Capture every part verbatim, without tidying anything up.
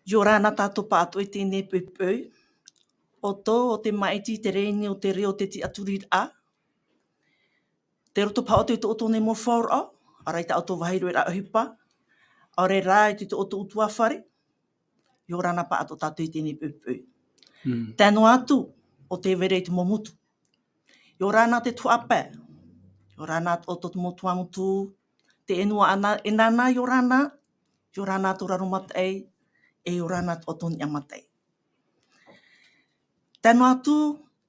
ʻIa ora na tātou pāʻatoʻa i teie nei poʻipoʻi. ʻOutou, ʻo te māʻiti, te rēni, ʻo te reo, te tiʻaturiraʻa. Tei roto paha ʻoutou i tō ʻoutou nei mau fauraʻa, ʻaore rā i tā ʻoutou vāhi roa ra ʻohipa, ʻaore rā i tō ʻoutou ʻutuāfare, ʻia ora na pāʻatoʻa tātou i teie nei poʻipoʻi. Mm. Tae noa atu, ʻo tē vai ra i te mau motu. ʻIa ora na te tuhaʻa pae, ʻia ora na tō ʻoutou mau tuhaʻa motu, te ʻenua ʻana, e nāna ʻia ora na, ʻia ora na tō raro mataʻi, e ʻia ora na tō ʻoutou niʻa mataʻi. Tae noa atu,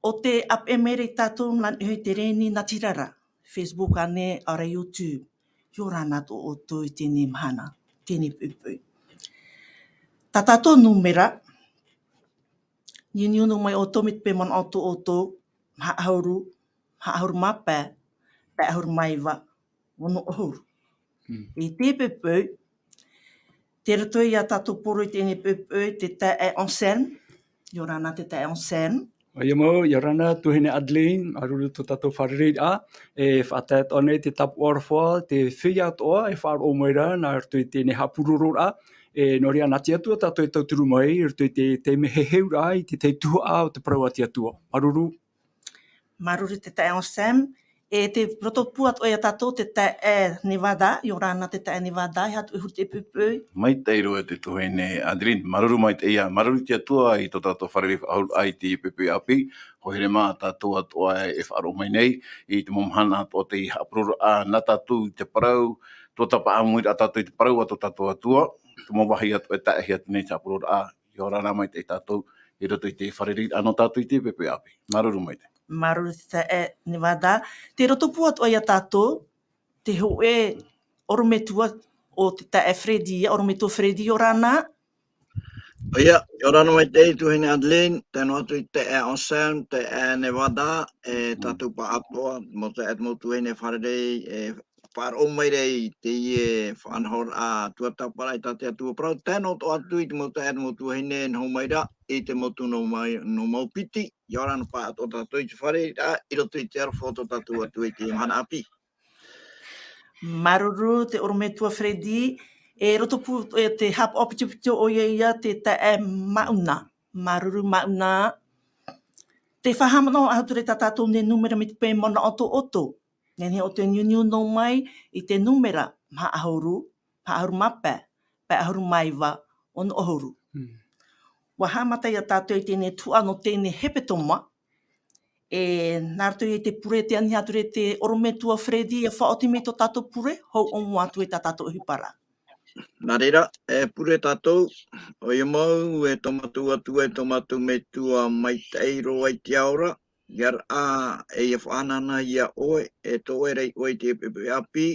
ʻo tē ʻāpeʻe mai ra ia tātou nā niʻa i te rēni natirara, Facebook ānei, ʻaore rā YouTube, ʻia ora na tō ʻoutou i teie nei mahana, teie nei poʻipoʻi. Tā tātou nūmera, niuniu noa mai ʻoutou mai te pae manaʻo tō ʻoutou, maha ʻahuru, maha ʻahuru mā pae, pae ʻahuru mā iva, ono ʻahuru. Mm. I teie poʻipoʻi, tei roto ia tātou poro i teie nei poʻipoʻi, te taeaʻe Anselme, ʻia ora na te taeaʻe Anselme. ʻOia mau, ʻia ora na tuahine Adeline, māuruuru tō tātou fārereiraʻa, e faʻatae atoʻa nei te tāpaʻo aroha, te feiā atoʻa, e faʻaroʻo mai ra, nā roto i teie nei haʻapurororaʻa, e nō reira nā te Atua tātou e tauturu mai, i roto i te, te mea heheuraʻa, i te, te tuhaʻa o te parau a te Atua. Māuruuru. Māuruuru te taeaʻe Anselme, e tei roto pū atoʻa ia tātou te taeaʻe Nevada, ʻia ora na te taeaʻe Nevada, e aha atu e huru i teie poʻipoʻi. Maitaʻi roa te tuahine Adeline, māuruuru maitaʻi ā, māuruuru i te Atua i tō tātou fārerei faʻahou i teie poʻipoʻi ʻāpī, ʻoia hoʻi mā tātou atoʻa e faʻaroʻo mai nei, i te mau mahana atoʻa tei haʻapurororaʻa nā tātou i te parau, tuatāpaʻo ʻāmui ra tātou i te parau a tō tātou Atua, te mau vāhi atoʻa e tae atu nei te haʻapurororaʻa, ʻia ora na maitaʻi tātou, i roto i te fārereiraʻa nō tātou i teie poʻipoʻi ʻāpī. Māuruuru maitaʻi. Māuruuru te taeaʻe Nevada. Tei roto pū atoʻa ia tātou, te hōʻē ʻorometua ʻo te taeaʻe Freddy, ʻorometua Freddy, ʻia ora na. ʻOia, ʻia ora na maitaʻi tuahine Adeline, tae noa atu i te taeaʻe Anselme, taeaʻe Nevada, e tātou pāʻatoʻa, mau taeaʻe, mau tuahine fārerei, e faʻaroʻo mai ra i teie faʻanahoraʻa tuatāpaparaʻa tā te Atua parau, tae noa atoʻa atu i te mau taeaʻe, mau tuahine e noho mai ra i te motu nō mai, nō Maupiti, ʻia ora na pāʻatoʻa tātou i te fārereiraʻa, i roto i te aroha o tō tātou Atua i teie mahana ʻāpī. Māuruuru te ʻorometua Freddy, e roto pū, e te haʻapaʻo pitopito ʻoia ia te taeaʻe Mauna. Māuruuru Mauna. Tē faʻahaʻamanaʻo atu ra tā tātou nei nūmera mai te pae manaʻo tō ʻoutou. Nehenehe ʻoutou e niuniu noa mai i te nūmera maha ʻahuru, maha ʻahuru mā pae, pae ʻahuru mā iva, ono ʻahuru. Mm. ʻUa haʻamata ia tātou i teie nei tuhaʻa nō teie nei hepetoma. E, nā roto ia i te pure, tē ani atu ra te ʻorometua Freddy, e faʻaoti mai tō tātou pure, hou ʻōmua atu i tā tātou ʻohipa ra. Nā reira, e pure tātou, ʻoia mau, e tō mātou Atua, e tō mātou Metua maitaʻi roa i te ao ra, ʻia ora, e ʻia faʻahanahana ia ʻoe, e tō ʻoe ra i ʻoe i teie poʻipoʻi ʻāpī,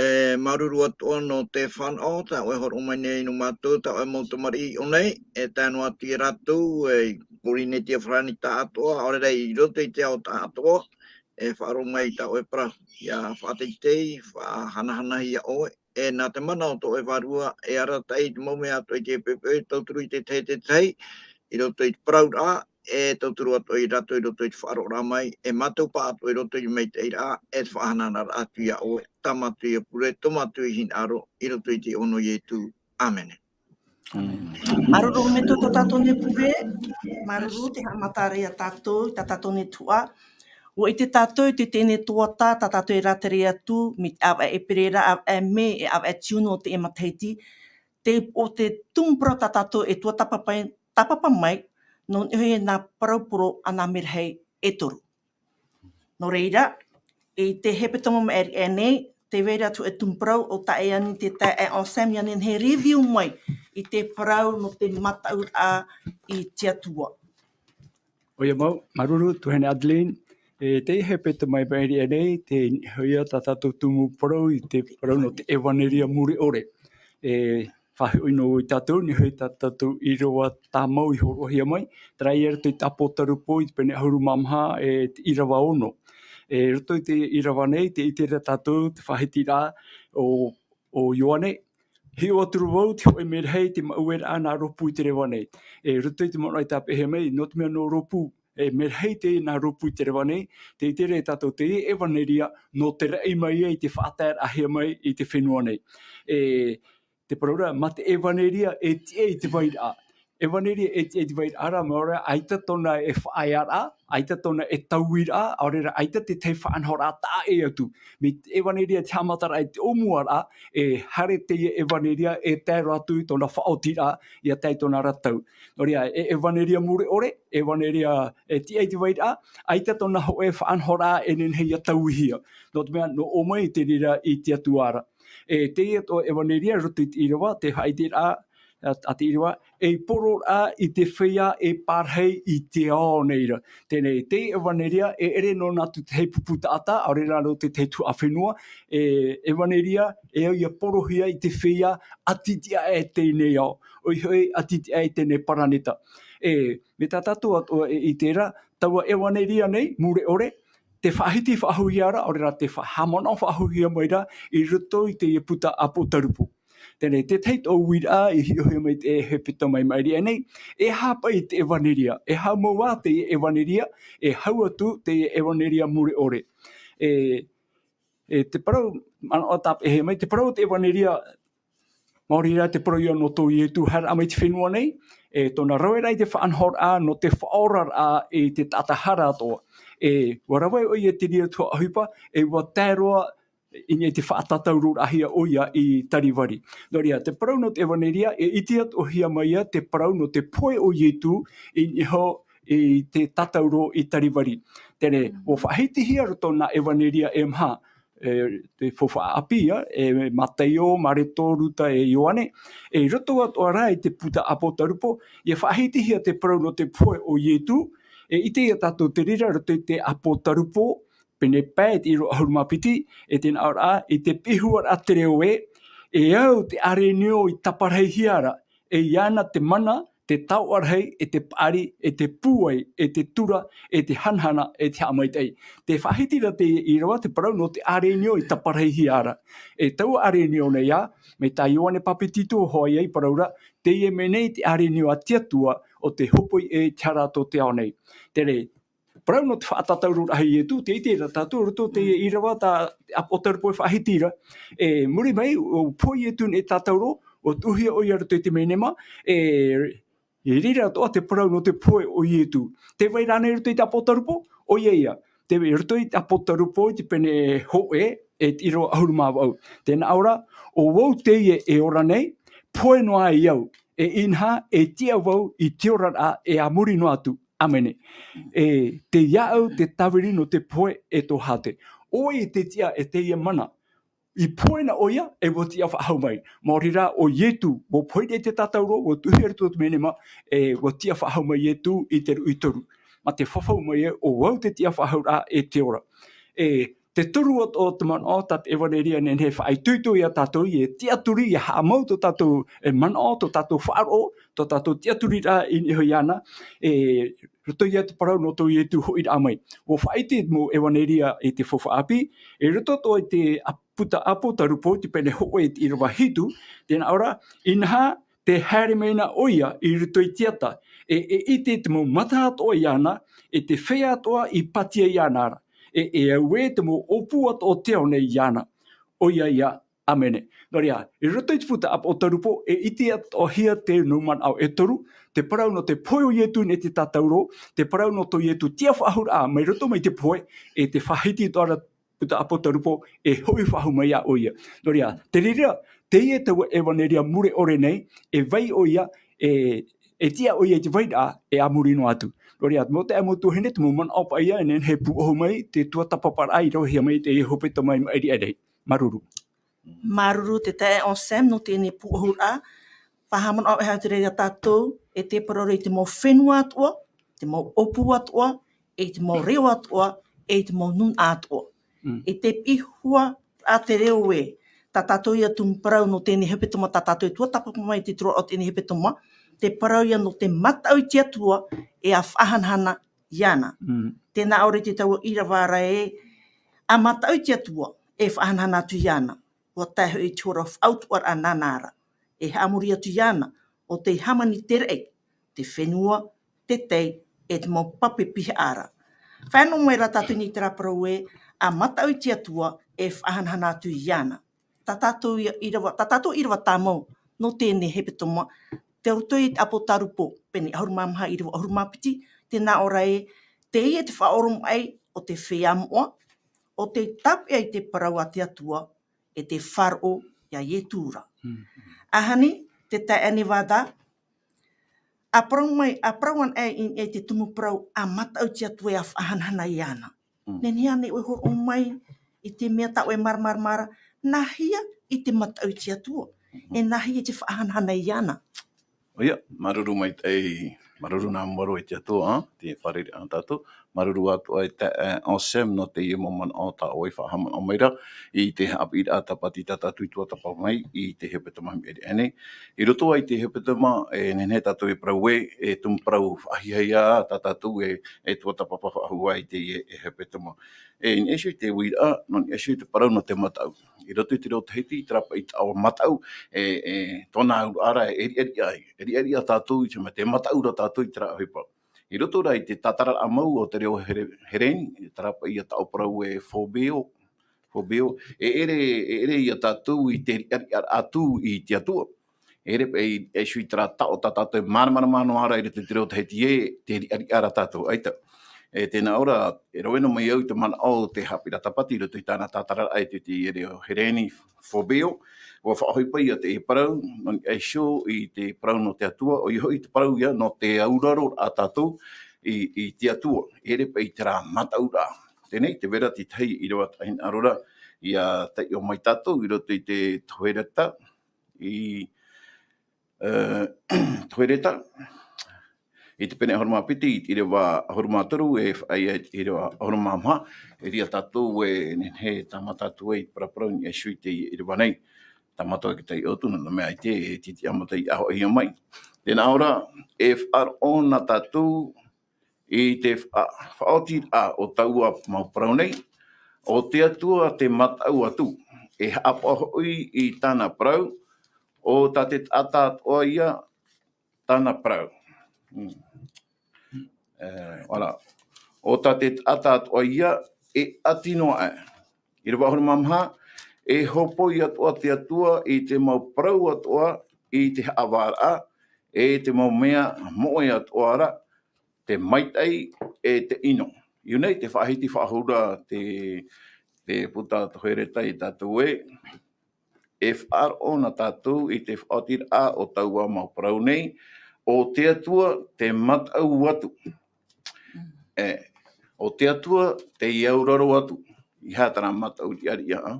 e māuruuru atoʻa nō te fānaʻo, tā ʻoe e hōroʻa mai nei nō mātou, tā ʻoe mau tamariʻi i ʻō nei, e tae noa atu ia rātou, e i Pōrīnetia farāni taʻatoʻa, ʻaore rā i roto i te ao taʻatoʻa, e faʻaroʻo mai tā ʻoe parau, ʻia faʻateitei, faʻahanahana ia ʻoe, e nā te mana o tō ʻoe Vārua, e arataʻi i te mau mea atoʻa i teie poʻipoʻi, tauturu i te tahi, te tahi, i roto i te parauraʻa, e tauturu atoʻa ia rātou i roto i te faʻaroʻoraʻa mai, e mātou pāʻatoʻa i roto i te maitaʻiraʻa, e te faʻahanahanaʻa atu ia ʻoe, tā mātou ia pure, tō mātou ia hinaʻaro, i roto i te iʻoa nō Ietu. ʻĀmene. Mm. Māuruuru Metua tō tātou nei pure, māuruuru tē haʻamata ra ia tātou, tā tātou nei tuhaʻa. ʻUa ʻite tātou, i teie nei tuhaʻa, tā tātou e rātere atu, mai te ʻāvaʻe ʻēperēra, ʻāvaʻe mē, e ʻāvaʻe tiunu o teie matahiti, te, ʻo te tumu parau tā tātou e tuatāpapa, tāpapa mai, nō niʻa hoʻi nā parau poro a nā merahi e toru. Nō reira, i te hepetoma maʻiri aʻe nei, tē vai ra te tumu parau, ʻo taeaʻe Anselme, ʻia nehenehe e review mai i te parau nō te mataʻuraʻa i te Atua. ʻOia mau, māuruuru, tuahine Adeline, e, teie hepetoma maʻiri aʻe nei, tē niʻa hoʻi ia tā tātou tumu parau i te parau nō te ʻevaneria mure ʻore. E, faʻahoʻi noa ia tātou, niʻa hoʻi tā tātou ʻīrava tāmau i hōroʻahia mai, terā ia i roto i te Apotarupo i te pene ʻahuru mā maha, e te ʻīrava ono. E roto i te ʻīrava nei, tē ʻite ra tātou te faʻahitiraʻa o, o Ioane, hiʻo atu ra vau te hōʻē merahi tei maʻueraʻa nā rōpū i te reva nei. E roto i te manaʻo i tāpeʻahia mai, nō te mea nō rōpū, e merahi teie nā rōpū i te reva nei, tē ʻite ra tātou teie ʻevaneria, nō te raʻi mai ai i te faʻataeraʻahia mai i te fenua nei. E, te parau ra, mā te ʻevaneria e tiʻa i te vairaʻa. ʻEvaneria e tiʻa i te vairaʻa ra, mea ʻore, ʻaita tōna e faʻaearaʻa, ʻaita tōna e tauiraʻa, ʻaore rā, ʻaita te tahi faʻanahoraʻa taʻa ʻē atu. Mai te ʻevaneria te haʻamataraʻa i te ʻōmuaraʻa, e haere teie ʻevaneria e tae roa atu i tōna faʻaotiraʻa, ʻia tae i tōna ra tau. Nō reira, e ʻevaneria mure ʻore, ʻevaneria e tiʻa i te vairaʻa, ʻaita tōna hōʻē faʻanahoraʻa e nehenehe ʻia tauihia. Nō te mea, nō ʻō mai te reira i te Atua ra. E, teie atoʻa ʻevaneria, roto i te ʻīrava, te faʻaʻiteraʻa, a, a te ʻīrava, ei pororaʻa i te feiā e pārahi i te ao nei ra. Teie, teie ʻevaneria, e ʻere noa atu te hei pupu taʻata, ʻaore rā roto i te hei tuhaʻa fenua, e, ʻevaneria, e au ʻia porohia i te feiā ʻati tiʻa aʻe i teie nei ao. ʻOia hoʻi, ʻati tiʻa aʻe i teie nei paraneta. E, mai tā tātou atoʻa e ʻite ra, taua ʻevaneria nei, mure ʻore, te faʻahiti faʻahouhia ra, ʻaore rā te fa-, haʻamanaʻo faʻahouhia mai ra, i roto i teie puta ʻApotarupo. Teie, te tahi atoʻa uiraʻa i hiʻohia mai i te hepetoma i maʻiri aʻe nei, e aha paʻi te ʻevaneria, e aha mau ā teie ʻevaneria, e aha atu teie ʻevaneria mure ʻore. E, e te parau, manaʻo tāpeʻahia mai, te parau o te ʻevaneria, maori rā te parau ia nō tō Ietu haereraʻa mai i te fenua nei, e tōna raveraʻa i te faʻanahoraʻa, nō te faʻaoraraʻa i te taʻata hara atoʻa. E, ʻua rave ʻoia i te reira tuhaʻa ʻohipa, e ʻua tae roa i niʻa i te faʻatātauroraʻahia ʻoia i Tarivari. Nō reira, te parau nō te ʻevaneria, e ʻite atoʻahia mai ia te parau nō te pohe o Ietu i niʻa iho i te tātauro i Tarivari. Teie, Mm. ʻua faʻahitihia roto nā ʻevaneria e maha, e, te faufaʻa ʻāpī ia, e Mataio, Mareko, Luka, e Ioane, e i roto atoʻa rā i te puta ʻApotarupo, ʻia faʻahitihia te parau nō te pohe o Ietu, e ʻite ia tātou te reira roto i te ʻApotarupo, pene pae te ʻīrava ʻahuru mā piti, e te nāʻōraʻa, i te piʻi huaraʻa te reo ē, e au te ʻārenio i taparahihia ra, e iāna te mana, te taoʻa rahi, e te paʻari, e te pūai, e te tura, e te hanahana, e te haʻamaitaʻi. Tē faʻahiti ra te ʻīrava te parau nō te ʻārenio i taparahihia ra. E taua ʻārenio nei ā, mai tā Ioane Papetito hoʻi i parau ra, teie mea nei te ʻārenio a te Atua, ʻo tē hōpoi ʻē i te hara tō te ao nei. Teie, parau nō te faʻatātauroraʻa a Ietu, tē ʻite ra tātou, roto i te ʻīrava tā ʻApotarupo e faʻahiti ra. E muri mai, ʻua pohe Ietu i te tātauro, ʻua tuʻuhia ʻoia roto i te menema, e, i reira atoʻa te parau nō te pohe o Ietu. Tē vai ra ānei roto i te ʻApotarupo? ʻOia ia. Tē vai roto i te ʻApotarupo i te pene hōʻē, e te ʻīrava ʻahuru mā vaʻu. Tē nā ʻō ra, ʻo vau teie e ora nei, pohe noa ai au, e inaha, e tiʻa vau i te oraraʻa e a muri noa atu. ʻĀmene. E, tei iāʻu te tāviri nō te pohe e tō hāte. ʻOia tē tiʻa e teie mana. I pohe na ʻoia, e ʻua tiʻa faʻahou mai. Maori rā, ʻo Ietu, ʻua pohe i te tātauro, ʻua tuʻuhia roto i te menema, e ʻua tiʻa faʻahou mai Ietu i te ruʻi toru. Mā te fafau mai ē, ʻo vau te tiʻa faʻahouraʻa e te ora. E, te toru atoʻa o te manaʻo, tā te ʻevaneria e nehenehe e faʻaitoito ia tātou, e tiʻaturi, e haʻamau tō tātou, e, manaʻo, tō tātou faʻaroʻo, tō tātou tiʻaturiraʻa i niʻa iho iāna, e, roto ia te parau nō tō Ietu hoʻiraʻa mai. ʻUa faʻaʻite mau ʻevaneria i te faufaʻa ʻāpī, e roto atoʻa i te ʻap-, puta ʻApotarupo, te pene hōʻē i te ʻīrava hitu, tē nā ʻō ra, inaha, tē haere mai na ʻoia i roto i te ata, e, e ʻite te mau mata atoʻa iāna, e te feiā atoʻa i pātia iāna ra, e, e auē te mau ʻōpū atoʻa o te ao nei iāna. ʻOia ia, ʻāmene. Nō reira, i roto i te puta ʻApotarupo, e ʻite atoʻahia te mau manaʻo e toru, te parau nō te pohe o Ietu i niʻa i te tātauro, te parau nō tō Ietu tiʻa faʻahouraʻa mai roto mai te pohe, e tē faʻahiti atoʻa ra puta ʻApotarupo, e hoʻi faʻahou mai ā ʻoia. Nō reira, te reira, teie taua ʻevaneria mure ʻore nei, e vai ʻoia, e, e tiʻa ʻoia i te vairaʻa, e a muri noa atu. Nō reira, mau taeaʻe, mau tuahine, te mau manaʻo paʻi ïa e nehenehe e pūʻohu mai, te tuatāpaparaʻa i ravehia mai i te hepetoma i maʻiri aʻe nei. Māuruuru. Māuruuru te taeaʻe Sam nō teie pūʻohuraʻa. Faʻahaʻamanaʻo e hau te reira tātou, e te parau ra i te mau fenua atoʻa, te mau ʻōpū atoʻa, e te mau reo atoʻa, e te mau nūnaʻa atoʻa. Mm. E te piʻi huaraʻa te reo ē, tā tātou ïa tumu parau nō teie hepetoma tā tātou e tuatāpapa mai i te tūraʻo o teie hepetoma, te parau ïa nō te mataʻu i te Atua, e a faʻahanahana iāna. Mm. Tē nā ʻō ra te taua ʻīrava ra ē, a mataʻu i te Atua, e faʻahanahana atu iāna. ʻUa tae hoʻi i te hōroʻa faʻautuʻaraʻa nāna ra. E haʻamori atu iāna, ʻo tei hāmani te raʻi, te fenua, te tai, e te mau pape pihaʻa ra. Fānaʻo mai rā tātou i terā parau ē, a mataʻu i te Atua, e faʻahanahana atu iāna. Tā tātou ïa ʻīrava, tā tātou ʻīrava tāmau, nō teie hepetoma, tei roto i te ʻĀpōtarupo pene ʻahuru mā maha ʻīrava ʻahuru mā piti, tē nā ʻō ra ē, teie te faʻaoromaʻi o te feiā moʻa, o tei tāpeʻa i te parau a te Atua, e tē faʻaroʻo ia Ietu ra. Mm. ʻAhani, tē tae aʻe nei Vada, ʻa parau mai, ʻa parau ana aʻe i, i te tumu parau, ʻa mataʻu te Atua e ʻa faʻahanahana iāna. Mm. Nehenehe ānei ʻoe e hōroʻa mai i te mea tā ʻoe e māramarama ra, nāhea i te mataʻu te Atua? Mm. E nāhea i te faʻahanahana iāna? ʻOia, māuruuru maitaʻi, māuruuru nā mua roa i te Atua, ā, te fārereiraʻa nā tātou, māuruuru atoʻa i te, e, Anselme nō teie mau manaʻo tā ʻoe i faʻahaʻamanaʻo mai ra, i te haʻapiʻiraʻa tāpati tā tātou i tuatāpapa mai, i te hepetoma i maʻiri aʻe nei. I roto aʻe i te hepetoma, e nehenehe tātou e parau ē, e tumu parau faʻahiahia tā tātou e, e tuatāpapa faʻahou i teie, e hepetoma. E, i niʻa iho i te uiraʻa, nō niʻa iho i te parau nō te mataʻu. I roto i te reo Tahiti, terā paʻi taʻo mataʻu, e, e, tōna auraʻa ra, e riʻariʻa ai, e riʻariʻa tātou i te mea, tē mataʻu ra tātou i terā ʻohipa. I roto rā i te tātararaʻa mau o te reo Here-, Hereni, terā paʻi ia taʻo parau e phobeo, phobeo, e ʻere, e ʻere ia tātou i te riʻariʻa atu i te Atua. E ʻere paʻi, e iho i terā taʻo tā tātou e māramarama noa ra i roto i te reo Tahiti ē, te riʻariʻa ra tātou, ʻaita. E tē nā ʻō ra, e rave noa mai au i te manaʻo o te haʻapiʻiraʻa tāpati i roto i tāna tātararaʻa i te, te reo Hereni phobeo, ʻua faʻaʻohipa ia teie parau, nō niʻa iho i te parau nō te Atua, ʻoia hoʻi te parau ia nō te auraro a tātou i, i te Atua, e ʻere paʻi terā mataʻuraʻa. Teie nei, tē vai ra te tahi ʻīrava taʻahinaʻaro ra, ʻia taiʻo mai tātou i roto i te Tohereta, i, e, Tohereta, i te pene ʻahuru mā piti, i te ʻīrava ʻahuru mā toru, e faʻaea i te ʻīrava ʻahuru mā maha, e riro tātou e nehenehe e tāmata atu ai te paraparau i niʻa iho i teie ʻīrava nei. Tāmata atu i te taiʻo atu, nō te mea ʻaita e tītiʻa mata i ʻahoʻahia mai. Tē nā ʻō ra, e faʻaroʻo na tātou i te fa-, faʻaotiraʻa o taua mau parau nei, ʻo te Atua te mataʻu atu, e haʻapaʻo hoʻi i tāna parau, ʻo tā te taʻata atoʻa ia tāna parau. Mm. E, voilà. ʻO tā te taʻata atoʻa ia, e ʻati noa aʻe. ʻĪrava ʻahuru mā maha, e hōpoi atoʻa te Atua i te mau parau atoʻa i te haʻavāraʻa, e te mau mea moʻe atoʻa ra, te maitaʻi e te ʻino. I ʻō nei te faʻahiti faʻahou ra te, te puta Tohereta ia tātou ē, e faʻaroʻo na tātou i te faʻaotiraʻa o taua mau parau nei, ʻo te Atua te mataʻu atu. Mm. E, ʻo te Atua tei auraro atu. ʻEiaha terā mataʻu riʻariʻa, ā.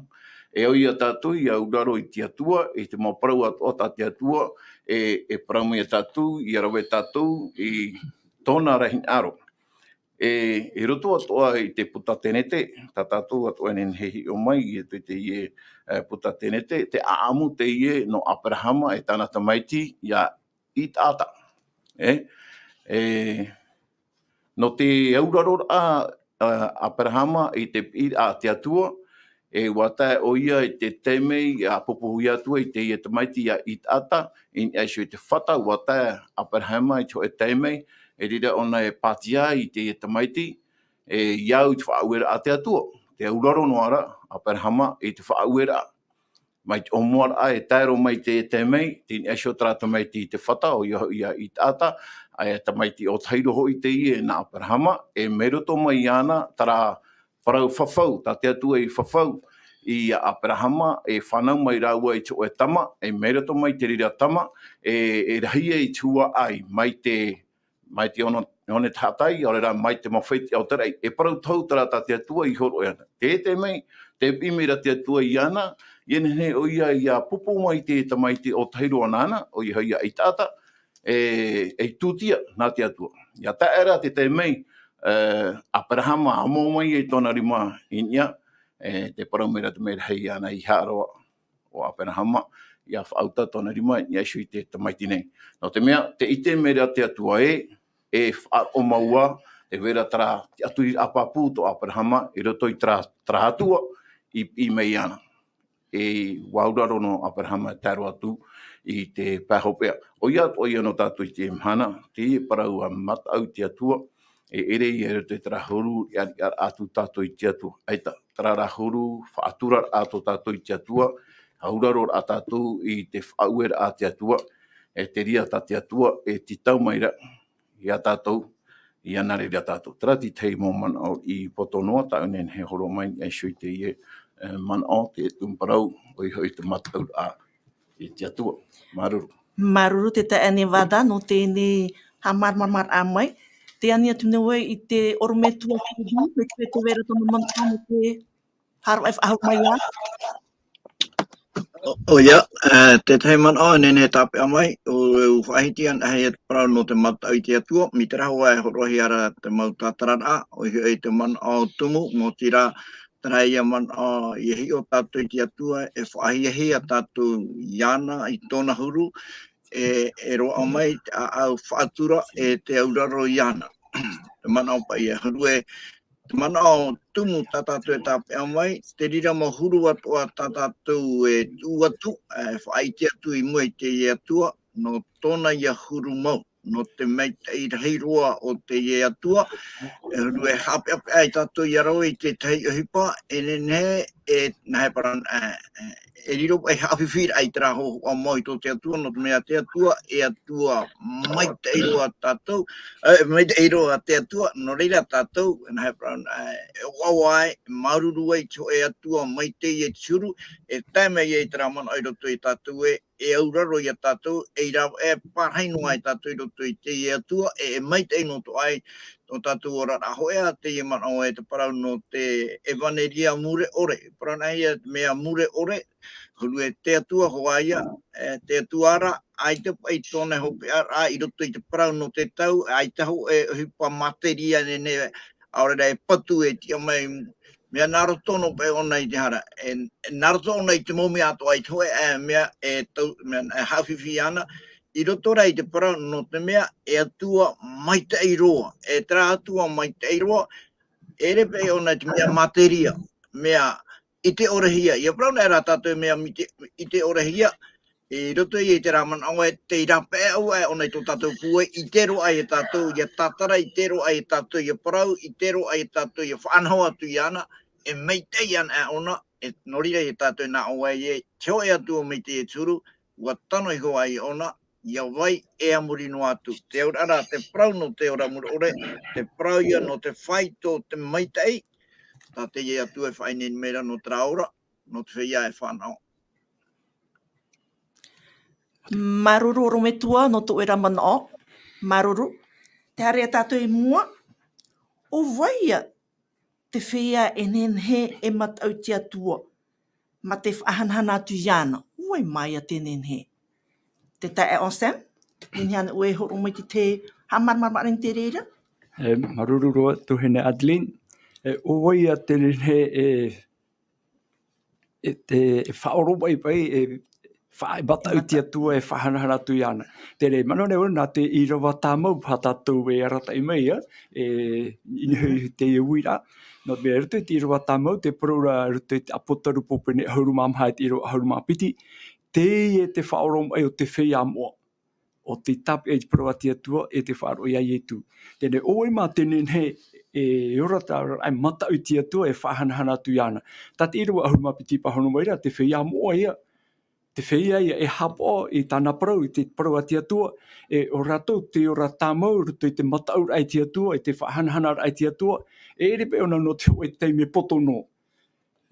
E ʻoia tātou ʻia auraro i te Atua, i te mau parau atoʻa tā te Atua, e, e parau mai ia tātou, ʻia rave tātou i tōna rahi hinaʻaro. E, i roto atoʻa i te puta Tenete, tā tātou atoʻa e nehenehe e hiʻo mai, i te, te, e, e, puta Tenete, te ʻāʻamu teie nō Aperahama e tāna tamaiti, ia Itaata. E, e, nō te auraro ra, a, Aperahama i te piʻiraʻa a te Atua, e ʻua tae ʻoia i te taime ʻia pupuhia atu ai teie tamaiti ia Itaata, i niʻa iho i te fata, ʻua tae Aperahama i te hōʻē taime, e riro ʻōna e pātia i teie tamaiti, e, ʻia au i te faʻaueraʻa a te Atua, te auraro noa ra, Aperahama i te faʻaueraʻa. Mai te ʻōmuaraʻa e tae roa mai teie taime, tei niʻa iho terā tamaiti i te fata, ʻoia hoʻi ia Itaata, e tamaiti ʻōtahi roa hoʻi teie nā Aperahama, e mai roto mai iāna terā parau fafau, tā te Atua i fafau ia Aperahama, e fānau mai rāua i te hōʻē tama, e mai roto mai te reira tama, e, e rahi ai te huaʻai, mai te, mai te ono, one tahatai, ʻaore rā mai te mau fētiʻi o te raʻi. E parau tohu terā tā te Atua i hōroʻa ana. Teie taime, tē piʻi mai ra te Atua iāna, ʻia nehenehe ʻoia ʻia pupu mai te tamaiti ʻōtahi roa nāna, ʻoia hoʻi ia Itaata, e, e tūtia nā te Atua. ʻIa tae ra te taime, e, Aperahama ʻamo mai ai tōna rima i niʻa, e, tē parau mai ra te mea rahi ana i haʻaroa ʻo Aperahama, ʻia faʻauta tōna rima i niʻa iho i te tamaiti nei. Nō te mea, tē ʻite mai ra te Atua ē, e faʻaroʻo mau ā, tē vai ra terā tiʻaturiraʻa pāpū tō Aperahama, i roto i terā, terā Atua, i, i piʻi mai iāna. E ʻua auraro noa Aperahama e tae roa atu i te pae hopeʻa. ʻOia atoʻa ia nō tātou i teie mahana, teie parau ʻa mataʻu te Atua, e ʻere ia i roto i terā huru riʻariʻaraʻa atu tātou i te Atua. ʻAita, terā rā huru faʻaturaraʻa tō tātou i te Atua, auraro rā tātou i te faʻaueraʻa a te Atua, e te reira tā te Atua e tītau mai ra iā tātou, i ana reira tātou. Terā te tahi mau manaʻo i poto noa, tāʻu e nehenehe e hōroʻa mai, e iho i teie, e, manaʻo, te tumu parau, ʻoia hoʻi te mataʻuraʻa i te Atua. Māuruuru. Māuruuru te taeaʻe Nevada nō teie haʻamāramaramaraʻa mai. Tē ani atu nei au i te ʻorometua Kevin, mai te feiā tē vai ra tōna manaʻo nō te haʻaroʻo e faʻahou mai iā. ʻO, ʻoia, e, te tahi manaʻo e nehenehe e tāpeʻa mai, ʻo, ʻua faʻahiti anaʻe ia te parau nō te mataʻu i te Atua, mai te reira hoʻi e hōroʻahia ra te mau tātararaʻa, ʻoia hoʻi te manaʻo tumu, nō te reira, terā ia manaʻo, ʻia hiʻo tātou i te Atua, e faʻahiahia tātou iāna i tōna huru, e, e roaʻa mai te ʻāʻau faʻatura, e te auraro iāna. Te manaʻo paʻi e huru e, te manaʻo tumu tā tātou e tāpeʻa mai, te reira mau huru atoʻa tā tātou e tuʻu atu, e faʻaʻite atu i mua i teie Atua, nō tōna ia huru mau, nō te maitaʻi rahi roa o teie Atua, e huru e haʻapeʻapeʻa ai tātou ʻia rave i te tahi ʻohipa, e nehenehe, e, nā hea parau, e, e, e riro paʻi haʻafifi raʻa i terā hōhoʻa mau i tō te Atua, nō te mea te Atua, e Atua maitaʻi roa tātou, e, maitaʻi roa te Atua, nō reira tātou, nā hea parau, e, e ʻoaʻoa ai, māuruuru ai te hōʻē Atua maitaʻi e te huru, e tae mai ai terā manaʻo i roto ia tātou ē, e auraro ia tātou, e ʻīrava, e pārahi noa ai tātou i roto i teie Atua, e, e maitaʻi noa atoʻa ai tō tātou oraraʻa. Hōʻē ā teie manaʻo e te parau nō te ʻevaneria mure ʻore. Parau anaʻe ia te mea mure ʻore, huru e te Atua hoʻi ïa, e, te Atua ra, ʻaita paʻi tōna hopeʻa ra i roto i te parau nō te tau, ʻaita hōʻē ʻohipa materia e nehenehe, ʻaore rā e patu e tiʻa mai, mea nā roto noa paʻi ʻōna i te hara, e, e nā roto ʻōna i te mau mea atoʻa i te hōʻē, e, mea e tau, mea e haʻafifi ana, i roto rā i te parau nō te mea e Atua maitaʻi roa, e terā Atua maitaʻi roa, e ʻere paʻi ʻōna i te mea materia, mea ʻite-ʻore-hia, ʻia parau anaʻe rā tātou mea mite-, ʻite-ʻore-hia, i roto ia i terā manaʻo ē, tei rāpae ʻau aʻe ʻōna i tō tātou pūai, ʻite roa ia tātou, ʻia tātara, ʻite roa ia tātou, ʻia parau, ʻite roa ia tātou, ʻia faʻanaho atu iāna, e maitaʻi ana ʻōna, e nō reira ia tātou e nā ʻō ai ē, te hōʻē Atua maitaʻi e te huru, ʻua tano iho ā ʻōna, ʻia vai e a muri noa atu. Te auraʻa ra, te parau nō te ora mure ʻore, te parau ia nō te faito, te maitaʻi, tā teie Atua e faʻaineine mai ra nō terā ora, nō te feiā e fānaʻo. Māuruuru ʻorometua nō tō ʻoe ra manaʻo. Māuruuru. Tē haere tātou i mua. ʻO vai ïa te feiā e nehenehe e mataʻu i te Atua, mā te faʻahanahana atu iāna? ʻO vai mā ïa te nehenehe? Te taeaʻe Sam, nehenehe ānei ʻoe e hōroʻa mai i te haʻamāramaramaraʻa i te reira? E, māuruuru roa, tuahine Adeline. E, ʻo vai ïa te nehenehe e e te, e faʻaoromaʻi paʻi, e fa-, e mataʻu i te Atua, e faʻahanahana atu iāna. Terā, manaʻo nei au, nā te ʻīrava tāmau paha tātou e arataʻi mai ïa, e, i niʻa i teie uiraʻa. Nō te mea, i roto i te ʻīrava tāmau, tē parau ra, i roto i te ʻApotarupo pene ʻahuru mā maha i te ʻīrava ʻahuru mā piti, teie te faʻaoromaʻi o te feiā moʻa. ʻO tei tāpeʻa i te parau a te Atua, e te faʻaroʻo iā Ietu. Teie nei, ʻo vai mā te nehenehe e ora tātou ra e mataʻu i te Atua, e faʻahanahana atu iāna. Tā te ʻīrava ʻahuru mā piti e pāhono mai ra, te feiā moʻa ïa. Te feiā ïa e haʻapaʻo i tāna parau, i te parau a te Atua, e ʻo rātou tei ora tāmau, i roto i te mataʻuraʻa i te Atua, i te faʻahanahanaraʻa i te Atua, e ʻere paʻi ʻōna nō te hōʻē taime poto noa.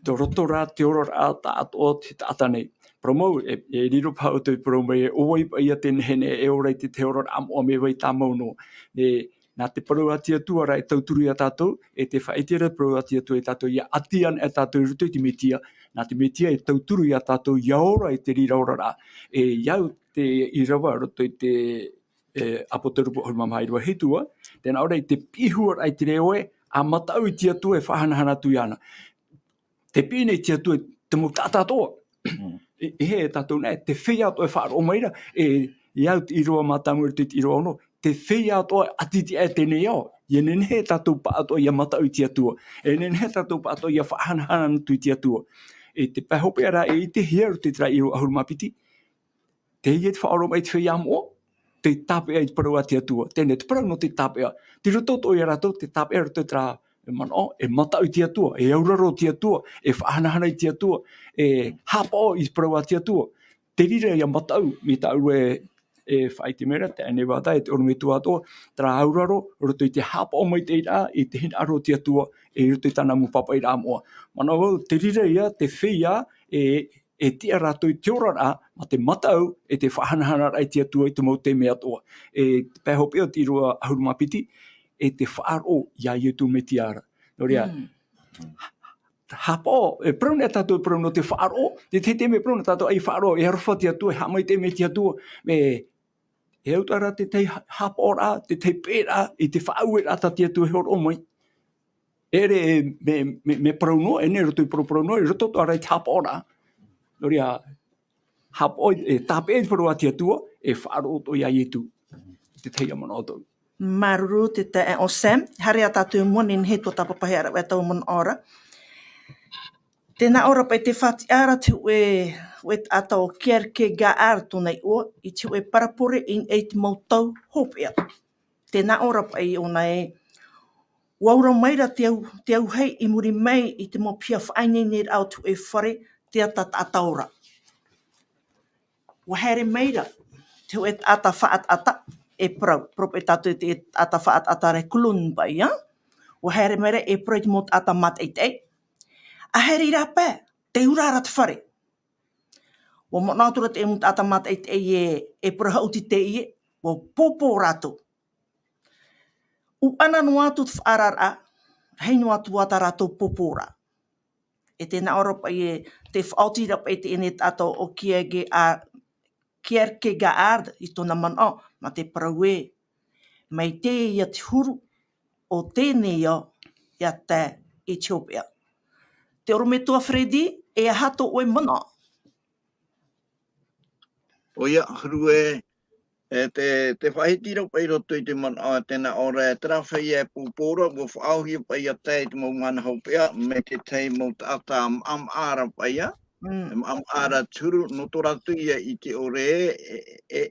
Tō roto rā te oraraʻa taʻatoʻa o te taʻata nei. Parau mau, e, e riro paha ʻoutou e parau mai, e ʻo vai paʻi ïa te nehenehe e ora i te, te oraraʻa moʻa mea vai tāmau noa. E, nā te parau a te Atua rā e tauturu iā tātou, e tē faʻaʻite ra te parau a te Atua iā tātou, ʻia ʻati anaʻe tātou i roto i te Metia. Nā te Metia e tauturu iā tātou ʻia ora i te reira oraraʻa. E, ʻia au te ʻīrava i roto i te e, ʻApotarupo ʻahuru mā maha ʻīrava hitu ā, tē nā ʻō ra i te piʻi huaraʻa i te reo ē, ʻa mataʻu i te Atua e faʻahanahana atu iāna. Tē piʻi nei te Atua i te mau taʻata atoʻa. Mm. E, e hē tātou nei, te feiā atoʻa e faʻaroʻo mai ra, e, ʻia au te ʻīrava mātāmua i roto i te ʻīrava ono, te feiā atoʻa e ʻati i te ao, teie nei ao, ʻia nehenehe tātou pāʻatoʻa ʻia mataʻu i te Atua. E nehenehe tātou pāʻatoʻa ʻia faʻahanahana atu i te Atua. E te pae hopeʻa rā, e ʻitehia i roto i terā ʻīrava ʻahuru mā piti, teie te faʻaoromaʻi i te feiā moʻa, tei tāpeʻa i te parau a te Atua. Teie nei te parau nō te tāpeʻa. Tei roto atoʻa ia rātou te tāpeʻa i roto i terā e manaʻo, e mataʻu i te Atua, e auraro i te Atua, e faʻahanahana i te Atua, e haʻapaʻo i te parau a te Atua. Te reira ia mataʻu, mai tā ʻoe e faʻaʻite mai ra, te ʻānevata, e te ʻorometua atoʻa, terā auraro, roto i te haʻapaʻo maitaʻi ra, i te hinaʻaro o te Atua, e roto i tāna mau pāpaʻiraʻa moʻa. Manaʻo vau, te reira ia, te feiā, e, e tiʻa rātou i te oraraʻa, mā te mataʻu, e te faʻahanahana ra i te Atua i te mau taime atoʻa. E te pae hopeʻa o te ʻīrava ʻahuru mā piti, e te faʻaroʻo iā Ietu Metia ra. Nō reira, Mm. haʻapaʻo, e parau nei tātou, parau nō te faʻaroʻo, te, te, te mea parau nō tātou, ʻai faʻaroʻo, e aroha te Atua, e haʻamaitaʻi mai te Atua, me, e au tā rā te tahi ha-, haʻapaʻoraʻa, te tahi peʻeraʻa, i te faʻaueraʻa tā te Atua e hōroʻa mai. E ʻere, e, me, me, me parau noa, e nei roto i parau, parau noa, i roto atoʻa ra i te haʻapaʻoraʻa. Nō reira, haʻapaʻo, e tāpeʻa i te parau a te Atua, e faʻaroʻo atoʻa iā Ietu. Te tahi manaʻo atoʻa. Māuruuru te taeaʻe ʻo Sam, haere ā tātou i mua nei, nehenehe e tuatāpapahia ra vau e taua manaʻo ra. Tē nā ʻō ra paʻi te faʻatiʻaraʻa te hōʻē, hōʻē taʻata ʻo Kierkegaard tōna iʻoa, i te hōʻē parabole i, i te mau tau hopeʻa. Tē nā ʻō ra paʻi ʻōna ē, ʻua ora mai ra te au, te auahi i muri mai i te mau piha faʻaineineraʻa o te hōʻē fare, te ata taʻata ora. ʻUa haere mai ra te hōʻē taʻata faʻataʻata, e parau, parau paʻi tātou te taʻata faʻataʻata ra e clown paʻi, ā? ʻUa haere mai ra e parau i te mau taʻata mātaʻitaʻi. ʻA haere i rāpae, tē ura ra te fare. ʻUa manaʻo atu ra te mau taʻata mātaʻitaʻi ē, e parau haʻuti teie, ʻua pōpō rātou. ʻUʻana noa atu te faʻaararaʻa, rahi noa atu ā tā rātou pōpōraʻa. E tē nā ʻō ra paʻi ē, tē faʻaoti ra paʻi teie nei taʻata ʻo Kierke-, a, Kierkegaard i tōna manaʻo, mā te parau ē, mai teie te huru, ʻo teie nei ao, ʻia tae i te hopeʻa. Te ʻorometua Freddy, e aha tō ʻoe manaʻo? ʻOia, Huru ē, e te, te faʻahiti ra paʻi i roto i te manaʻo, tē nā ʻō ra, terā feiā e pōpō ra, ʻua faʻaauhia paʻi ʻia tae i te mau mahana hopeʻa, mai te tahi mau taʻata maʻamaʻa ra paʻi ā, Mm. e maʻamaʻa ra te huru, nō tō rātou ia ʻite ʻore, e, e, e,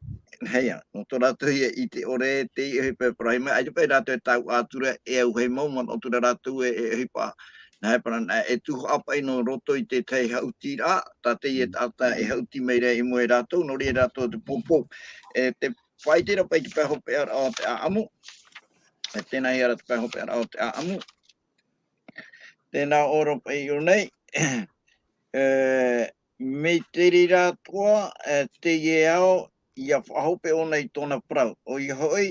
hei ā, nō tō rātou ia ʻite ʻore, te ʻohipa e parau mai, ʻaita paʻi rātou e tauʻa atu ra, e auahi mau, manaʻo atu ra rātou e, e ʻohipa, nā, e parau nā, e tuhaʻa paʻi nō roto i te tahi haʻutiraʻa, tā teie taʻata e haʻuti mai ra i mua ia rātou, nō reira rātou te pōpō. E te faʻaʻite ra paʻi te pae hopeʻaraʻa o te ʻāʻamu. E teie nei ra te pae hopeʻaraʻa o te ʻāʻamu. Tē nā ʻō ra paʻi i ʻō nei, e, mai te reira atoʻa, e, teie ao, ʻia faʻahope ʻōna i tōna parau. ʻOia hoʻi,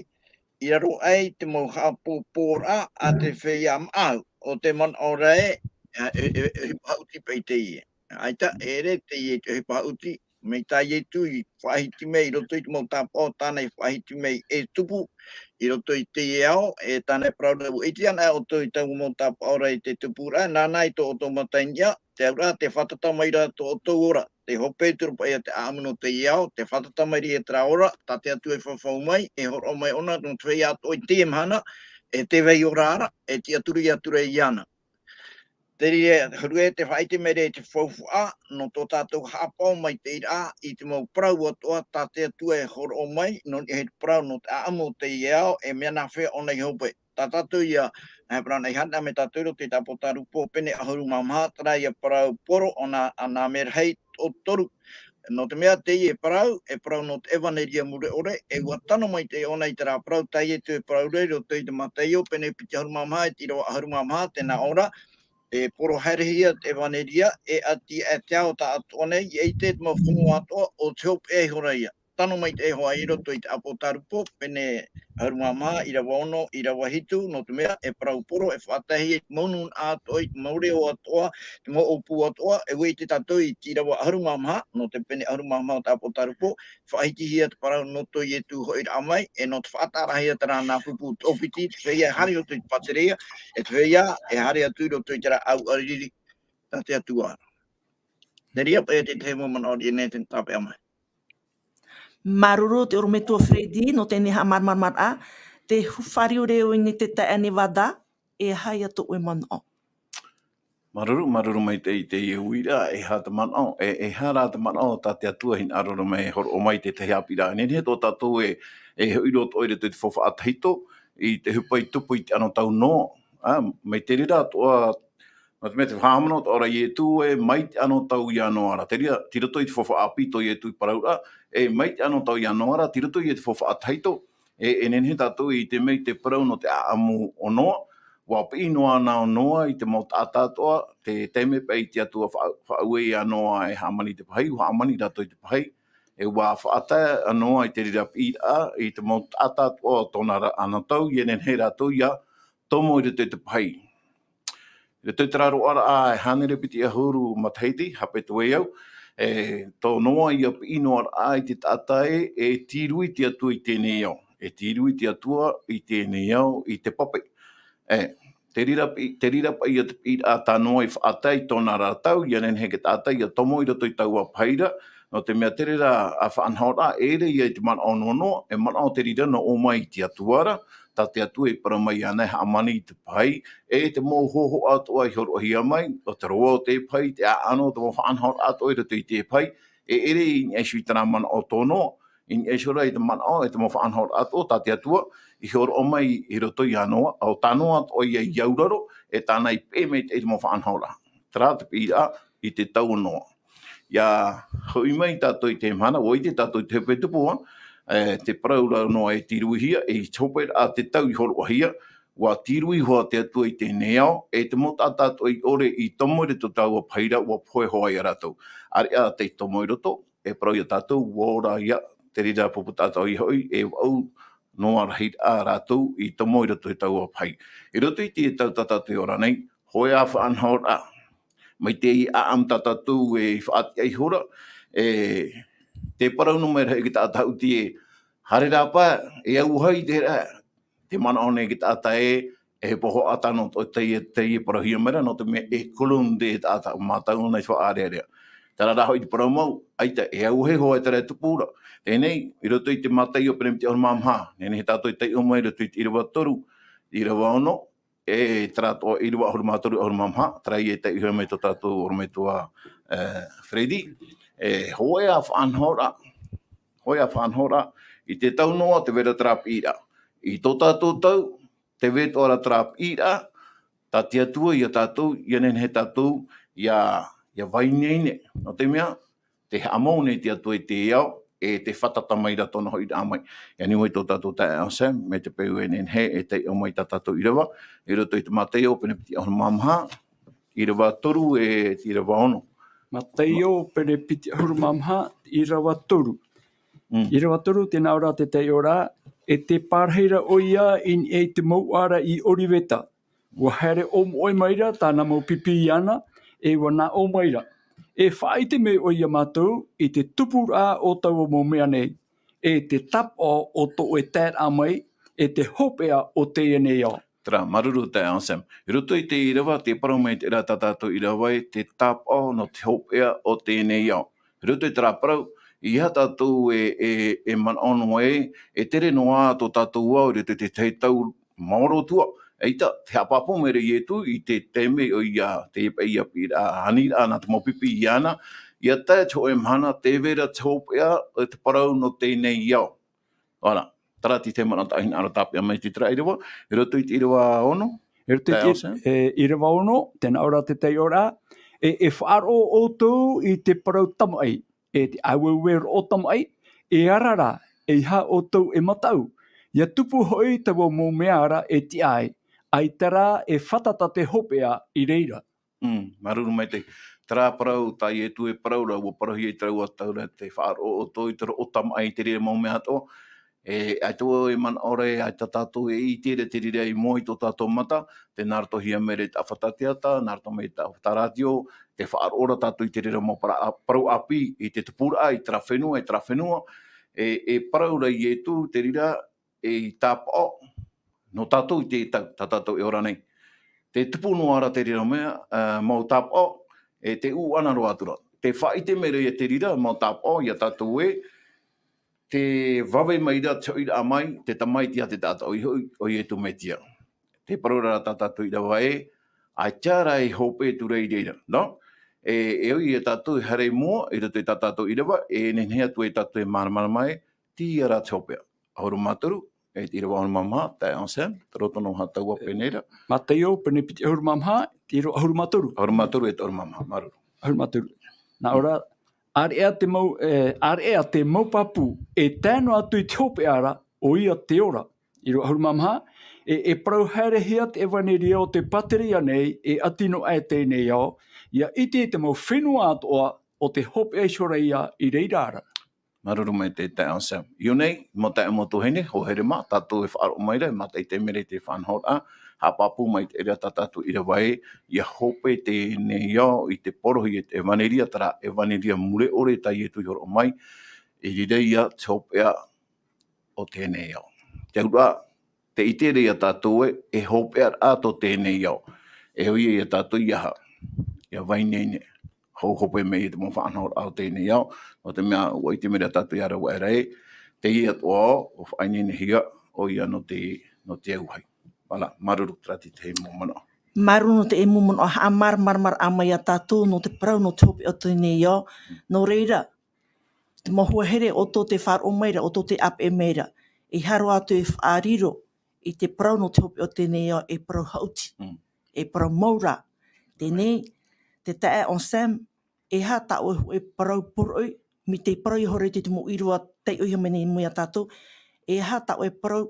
i raro aʻe i te mau haʻapōpōraʻa a te feiā maʻau, ʻo te manaʻo ra ē, e, e, e, e haʻuti paʻi teie. ʻAita, e ʻere teie te ʻohipa haʻuti, mai tā Ietu i faʻahiti mai i roto i te mau tāpaʻo, tāna i faʻahiti mai e tupu, i roto i teie ao, e tāna e parau ra, ʻua ʻite anaʻe ʻoutou i taua mau tāpaʻo ra i te tupuraʻa, nāna i tō ʻoutou mata i niʻa, te auraʻa, tē fātata mai ra tō ʻoutou ora, tē hope atu ra paʻi ia te ʻāʻamu nō teie ao, tē fātata mai ra ia terā ora, tā te Atua e fafau mai, e hōroʻa mai ʻōna, nō te feiā atoʻa i teie mahana, e tē vai ora ra, e tiʻaturi atu ra iāna. Te reira, Huru ē, tē faʻaʻite mai ra i te faufaʻa, nō tō tātou haʻapaʻo maitaʻiraʻa i te mau parau atoʻa tā te Atua e hōroʻa mai, nō niʻa i te parau nō te ʻāʻamu o teie ao, e mea nāfea ʻōna i hope. Tā tātou ia, e parau nei, haere mai tātou i roto i te ʻĀpōtarupo, pene ʻahuru mā maha, terā ia parau poro, ʻo nā, ā, nā mea rahi, ʻo toru. Nō te mea teie e parau, e parau nō te ʻevaneria mure ʻore, e ʻua tano maitaʻi ʻōna i terā parau tā Ietu e parau ra i roto i te Mataio, pene piti ʻahuru mā maha, e te ʻīrava ʻahuru mā maha, tē nā ʻō ra, e poro haerehia te ʻevaneria, e ʻati aʻe te ao tāʻatoʻa nei, ʻia ʻite te mau fenua atoʻa, ʻo te hopeʻa ihora ia. Tano maitaʻi hoʻi i roto i te ʻĀpōtarupo, pene ʻahuru mā maha, ʻīrava ono, ʻīrava hitu, nō te mea, e parau poro, e faʻatae i te mau nūnaʻa atoʻa, i te mau reo atoʻa, te mau ʻōpū atoʻa, e ʻua ʻite tātou i te ʻīrava ʻahuru mā maha, nō te pene ʻahuru mā maha o te ʻĀpōtarupo, faʻahitihia te parau nō tō Ietu hoʻiraʻa mai, e nō te faʻataʻahia terā nā pūpū toʻopiti, te feiā e haere i roto i te pātireia, e te feiā e haere atu i roto i terā ʻauʻariri tā te Atua. Te reira paʻi te tahi mau manaʻo i ʻō nei tē tāpeʻa mai. Māuruuru te ʻorometua Freddy, nō teie haʻamāramaramaraʻa, tē fāriu ra vau i ʻō nei te taeaʻe Nevada, e aha ia tō ʻoe manaʻo? Māuruuru, māuruuru maitaʻi i teie uiraʻa, e aha te manaʻo, e, e aha rā te manaʻo tā te Atua e hinaʻaro ra mai e hōroʻa mai i te tahi ʻāpīraʻa. Nehenehe tō tātou e, e hoʻi roa atoʻa i roto i te faufaʻa tahito, i te ʻohipa i tupu i te anotau noa, ā, mai te reira atoʻa, nō te mea te faʻahaʻamanaʻo atoʻa ra Ietu ē, mai te anotau iā Noa ra. Te reira, tei roto i te faufaʻa ʻāpī tō Ietu i parau ra, e mai te anotau iā Noa ra, tei roto i te faufaʻa tahito, e, e nehenehe tātou i te mea i te parau nō te ʻāʻamu o Noa, ʻua piʻi noa na Noa i te mau taʻata atoʻa, te taime paʻi te Atua faʻa-, faʻaue iā Noa e hāmani i te pahī, ʻua hāmani rātou i te pahī, e ʻua faʻatae ʻo Noa i te reira piʻiraʻa, i te mau taʻata atoʻa o tōna ra anotau, ʻia nehenehe rātou ʻia tomo i roto i te pahī. I roto i terā roaraʻa e hānere piti ʻahuru matahiti, hape atu ai au, e, tō Noa ʻia piʻi noa ra i te taʻata ē, e tīrui te Atua i teie nei ao. E tīrui te Atua i teie nei ao, i te pape. E, te reira pi-, te reira paʻi ïa te piʻiraʻa tā Noa i faʻatae i tōna ra tau, ʻia nehenehe e te taʻata ʻia tomo i roto i taua pahī ra, nō te mea te reira ā faʻanahoraʻa, e ʻere ïa i te manaʻo nō Noa, e manaʻo te reira nō ʻō mai i te Atua ra, tā te Atua i parau mai iāna e hāmani i te pahī, e te mau hōhoʻa atoʻa i hōroʻahia mai, ʻo te roa o te pahī, te ʻāʻano, te mau faʻanahoraʻa atoʻa i roto i te pahī, e ʻere i niʻa iho i terā manaʻo tō Noa, i niʻa iho ra i te manaʻo, e te mau faʻanahoraʻa atoʻa tā te Atua i hōroʻa mai i roto iā Noa, ʻo tā Noa atoʻa ïa i auraro, e tāna i peʻe maitaʻi i te mau faʻanahoraʻa. Terā te piʻiraʻa i te tau o Noa. ʻIa hoʻi mai tātou i te mahana, ʻua ʻite tātou i te hope tupu, ā, e, te parau ra Noa e tīruihia, e i te hope ra te tau i hōroʻahia, ʻua tīrui hoʻi te Atua i teie nei ao, e te mau taʻata atoʻa i ʻore i tomo i roto i taua pahī ra, ʻua pohe hoʻi ia rātou. ʻĀreʻa tei tomo i roto, e parau iā tātou, ʻua ora ïa, te reira pupu taʻata ʻoia hoʻi, e vaʻu noa rahi rā rātou i tomo i roto i taua pahī. I roto i te tau tā tātou e ora nei, hōʻē ā faʻanahoraʻa. Mai te ʻāʻamu tā tātou e faʻatiʻa iho ra, e, tē parau noa mai ra hoʻi te taʻata haʻuti ē, haere rā paʻi, e au hoʻi te reira, te manaʻo nei te taʻata ē, e poho ʻata nō te, te, te parauhia mai ra, nō te mea e clone te taʻata, mātau ʻōna i faʻaʻārearea. Terā rā hoʻi te parau mau, ʻaita, e au hoʻi hoʻi terā e tupu ra. Teie nei, i roto i te Mataio pene piti ʻahuru mā maha, nehenehe tātou e taiʻo mai i roto i te ʻīrava toru, ʻīrava ono, e terā atoʻa ʻīrava ʻahuru mā toru, ʻahuru mā maha, terā ïa e taiʻo mai tō tātou ʻorometua, e, Freddy, e hōʻē ā faʻanahoraʻa, hōʻē ā faʻanahoraʻa, i te tau Noa tē vai ra terā piʻiraʻa. I tō tātou tau, tē vai atoʻa ra terā piʻiraʻa, tā te Atua iā tātou, ʻia nehenehe tātou, ʻia, ʻia vaineine. Nō te mea, tē haʻamau nei te Atua i te ao, e tē fātata mai ra tōna hoʻiraʻa mai. ʻIa niu hoʻi tō tātou taeaʻe Sam, mai te peu e nehenehe e taiʻo mai tā tātou ʻīrava, i roto i te Mataio pene piti ʻahuru mā maha, ʻīrava toru e te ʻīrava ono. Mataio pene piti ʻahuru mā maha, ʻīrava toru. Mm. ʻĪrava toru, tē nā ʻō ra te taiʻoraʻa, e tē pārahi ra ʻoia i niʻa i te mouʻa ra i ʻOriveta. ʻUa haere ʻōmoʻe mai ra tāna mau pipi iāna, e ʻua nā ʻō mai ra, e faʻaʻite mai ʻoe iā mātou i te tupuraʻa o taua mau mea nei, e te tāpaʻo o tō ʻoe taeraʻa mai, e te hopeʻa o teie nei ao. Terā, māuruuru taeaʻe Sam. I roto i te ʻīrava, tē parau mai terā tā tātou ʻīrava ē, te tāpaʻo nō te hopeʻa o teie nei ao. I roto i terā parau, ʻeiaha tātou e, e, e manaʻo noa ē, e tere noa tō tātou ao i roto i te tahi tau maoro atu ā. ʻAita, tē haʻapāpū mai ra Ietu i te taime ʻoia, teie paʻi ïa piʻiraʻa, aniraʻa nā te mau pipi iāna, ʻia tae te hōʻē mahana, tē vai ra te hopeʻa, e te parau nō teie nei ao. Ora, terā te tahi manaʻo tāʻu e hinaʻaro tāpeʻa mai i terā ʻīrava, i roto i te ʻīrava ono. I roto i te, taeaʻe Sam, e, ʻīrava ono, tē nā ʻō ra te taiʻoraʻa, e, e faʻaroʻo ʻoutou i te parau tamaʻi, e te aueue roʻo tamaʻi, e ara ra, ʻeiaha ʻoutou e mataʻu, ʻia tupu hoʻi taua mau mea ra e tiʻa ai, ʻaita rā e fātata te hopeʻa i reira. Mm, māuruuru maitaʻi. Terā parau, tā Ietu e parau ra, ʻua parauhia i terā ʻua tau ra, tē faʻaroʻo ʻoutou i te roʻo tamaʻi i te reira mau mea atoʻa. E, ʻaita vau e manaʻo ra, ʻaita tātou e ʻite ra te reira i mua i tō tātou mata, tē nā rotohia mai ra i te ʻāfata teata, nā roto mai i te ʻāfata rātio, tē faʻaroʻo ra tātou i te reira mau para-, parau ʻāpī, i te tupuraʻa, i terā fenua, i terā fenua, e, e parau ra Ietu, te reira, e i tāpaʻo, nō tātou i te tau, tā tātou e ora nei. Tē tupu noa ra te reira mea, ā, mau tāpaʻo, e tē ʻūʻana roa atu ra. Tē faʻaʻite mai ra ïa te reira mau tāpaʻo, iā tātou ē, tē vave mai ra te hoʻiraʻa mai, te Tamaiti a te taʻata ʻoia hoʻi, ʻo Ietu Metia. Tē parau ra tā tātou ʻīrava ē, ʻaita rā e hopeʻa atu ra i reira, nō? E, e ʻoia tātou e haere i mua, i roto i tā tātou ʻīrava, e nehenehe atu ai tātou e māramarama ē, teie rā te hopeʻa. ʻAhuru mā toru, e te ʻīrava ʻahuru mā maha, taeaʻe Anselme, te roto nō hātou ā pēnei ra. Mātaio, pene piti ʻahuru mā maha, te ʻīrava ʻahuru mā toru. ʻAhuru mā toru e te ʻahuru mā maha, māuruuru. ʻAhuru mā toru. Nā ʻō ra, ʻāreʻa te mau, e, ʻāreʻa te mau pāpū, e tae noa atu i te hopeʻa ra, ʻoia te ora. ʻĪrava ʻahuru mā maha, e, e parau haerehia te ʻevanelia o te pāteria nei, e ʻati noa aʻe teie nei ao, ʻia ʻite i te mau fenua atoʻa o te hopeʻa Ioseraia i reira ra. Māuruuru maitaʻi taeaʻe Anselme. I ʻō nei, mau taeaʻe, mau tuahine, hoa here mā, tātou e faʻaroʻo mai ra, e mātaʻitaʻi mai ra i te faʻanahoraʻa, haʻapāpū maitaʻi ra tā tātou ʻīrava ē, ʻia hope teie nei ao i te poroʻi e te ʻevanelia, terā ʻevanelia mure ʻore tā Ietu i hōroʻa mai, i reira ia te hopeʻa o teie nei ao. Te auraʻa, tē ʻite ra ia tātou ē, e hopeʻa rā tō teie nei ao. E hoʻi ia tātou ia aha, ia faʻaineine. Hou hope mai i te mau faʻanahoraʻa o teie nei ao, nō te mea, ʻua ʻite mai ra tātou ia rāveʻa ra ē, teie atoʻa ao, ʻua faʻaineinehia, ʻoia nō te, nō te auahi. Voilà, māuruuru terā te tahi mau manaʻo. Māuruuru nō te mau manaʻo, haʻamāramarama mai ia tātou, nō te parau, nō te hopeʻa o teie nei ao, nō reira, te mau hoa here, ʻoutou tē faʻaroʻo mai ra, ʻoutou tē ʻāpeʻe mai ra. E aha roa atu e faʻariro i te parau nō te hopeʻa o teie nei ao, e parau haʻuti, Mm. e parau mau rā. Teie nei, te taeaʻe Anselme, e aha tā ʻoe hōʻē parau poroʻi, mai te parau ʻia hoʻi ra i te mau ʻīrava taiʻo mai nei mai ia tātou, e aha tā ʻoe parau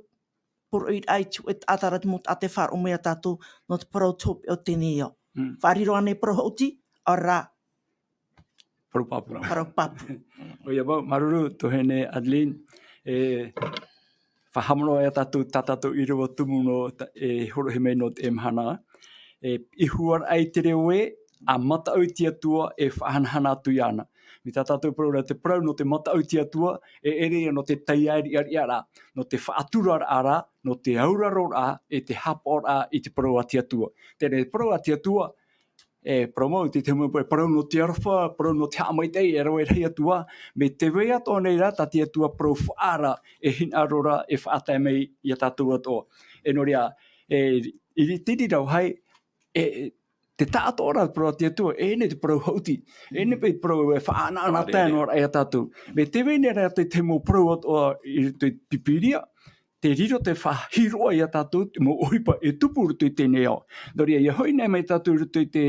poroʻi ra i te hōʻē taʻata ra, te mau taʻata e faʻaroʻo mai ia tātou, nō te parau tō hopeʻa o teie nei ao. Mm. Faʻariro ānei parau haʻuti, ʻaore rā. Parau pāpū. Parau pāpū. ʻOia mau, māuruuru, tuahine Adeline, e, faʻahaʻamanaʻo ia tātou, tā tātou ʻīrava tumu nō, tā, e, hōroʻahia mai nō teie mahana. E, i hua ra i te reo ē, ʻa mataʻu i te Atua e faʻahanahana atu iāna. Mai tā tātou parau ra te parau nō te mataʻu i te Atua, e ʻere ia nō te taiāriʻariʻa ra, nō te faʻaturaraʻa ra, nō te auraro ra, e te haʻapaʻoraʻa i te parau a te Atua. Terā te parau a te Atua, e, parau mau, te, te mau parau nō te aroha, parau nō te haʻamaitaʻi, e rave rahi atu ā, mai te vai atoʻa nei rā, tā te Atua parau faʻaara, e hinaʻaro ra, e faʻatae mai ia tātou atoʻa. E nō reira, e, i te reira vāhi, e, e, te taʻatoʻaraʻa parau a te Atua, e ʻere te parau haʻuti, e ʻere paʻi te parau e faʻaʻanaʻanatae noa ra ia tātou. Mai te vai nei rā te, te mau parau atoʻa i roto i te Pīpīria, tē riro, tē faʻahiroʻa ia tātou te mau ʻohipa e tupu i roto i teie nei ao. Nō reira, ʻia hoʻi nei mai tātou i roto i te,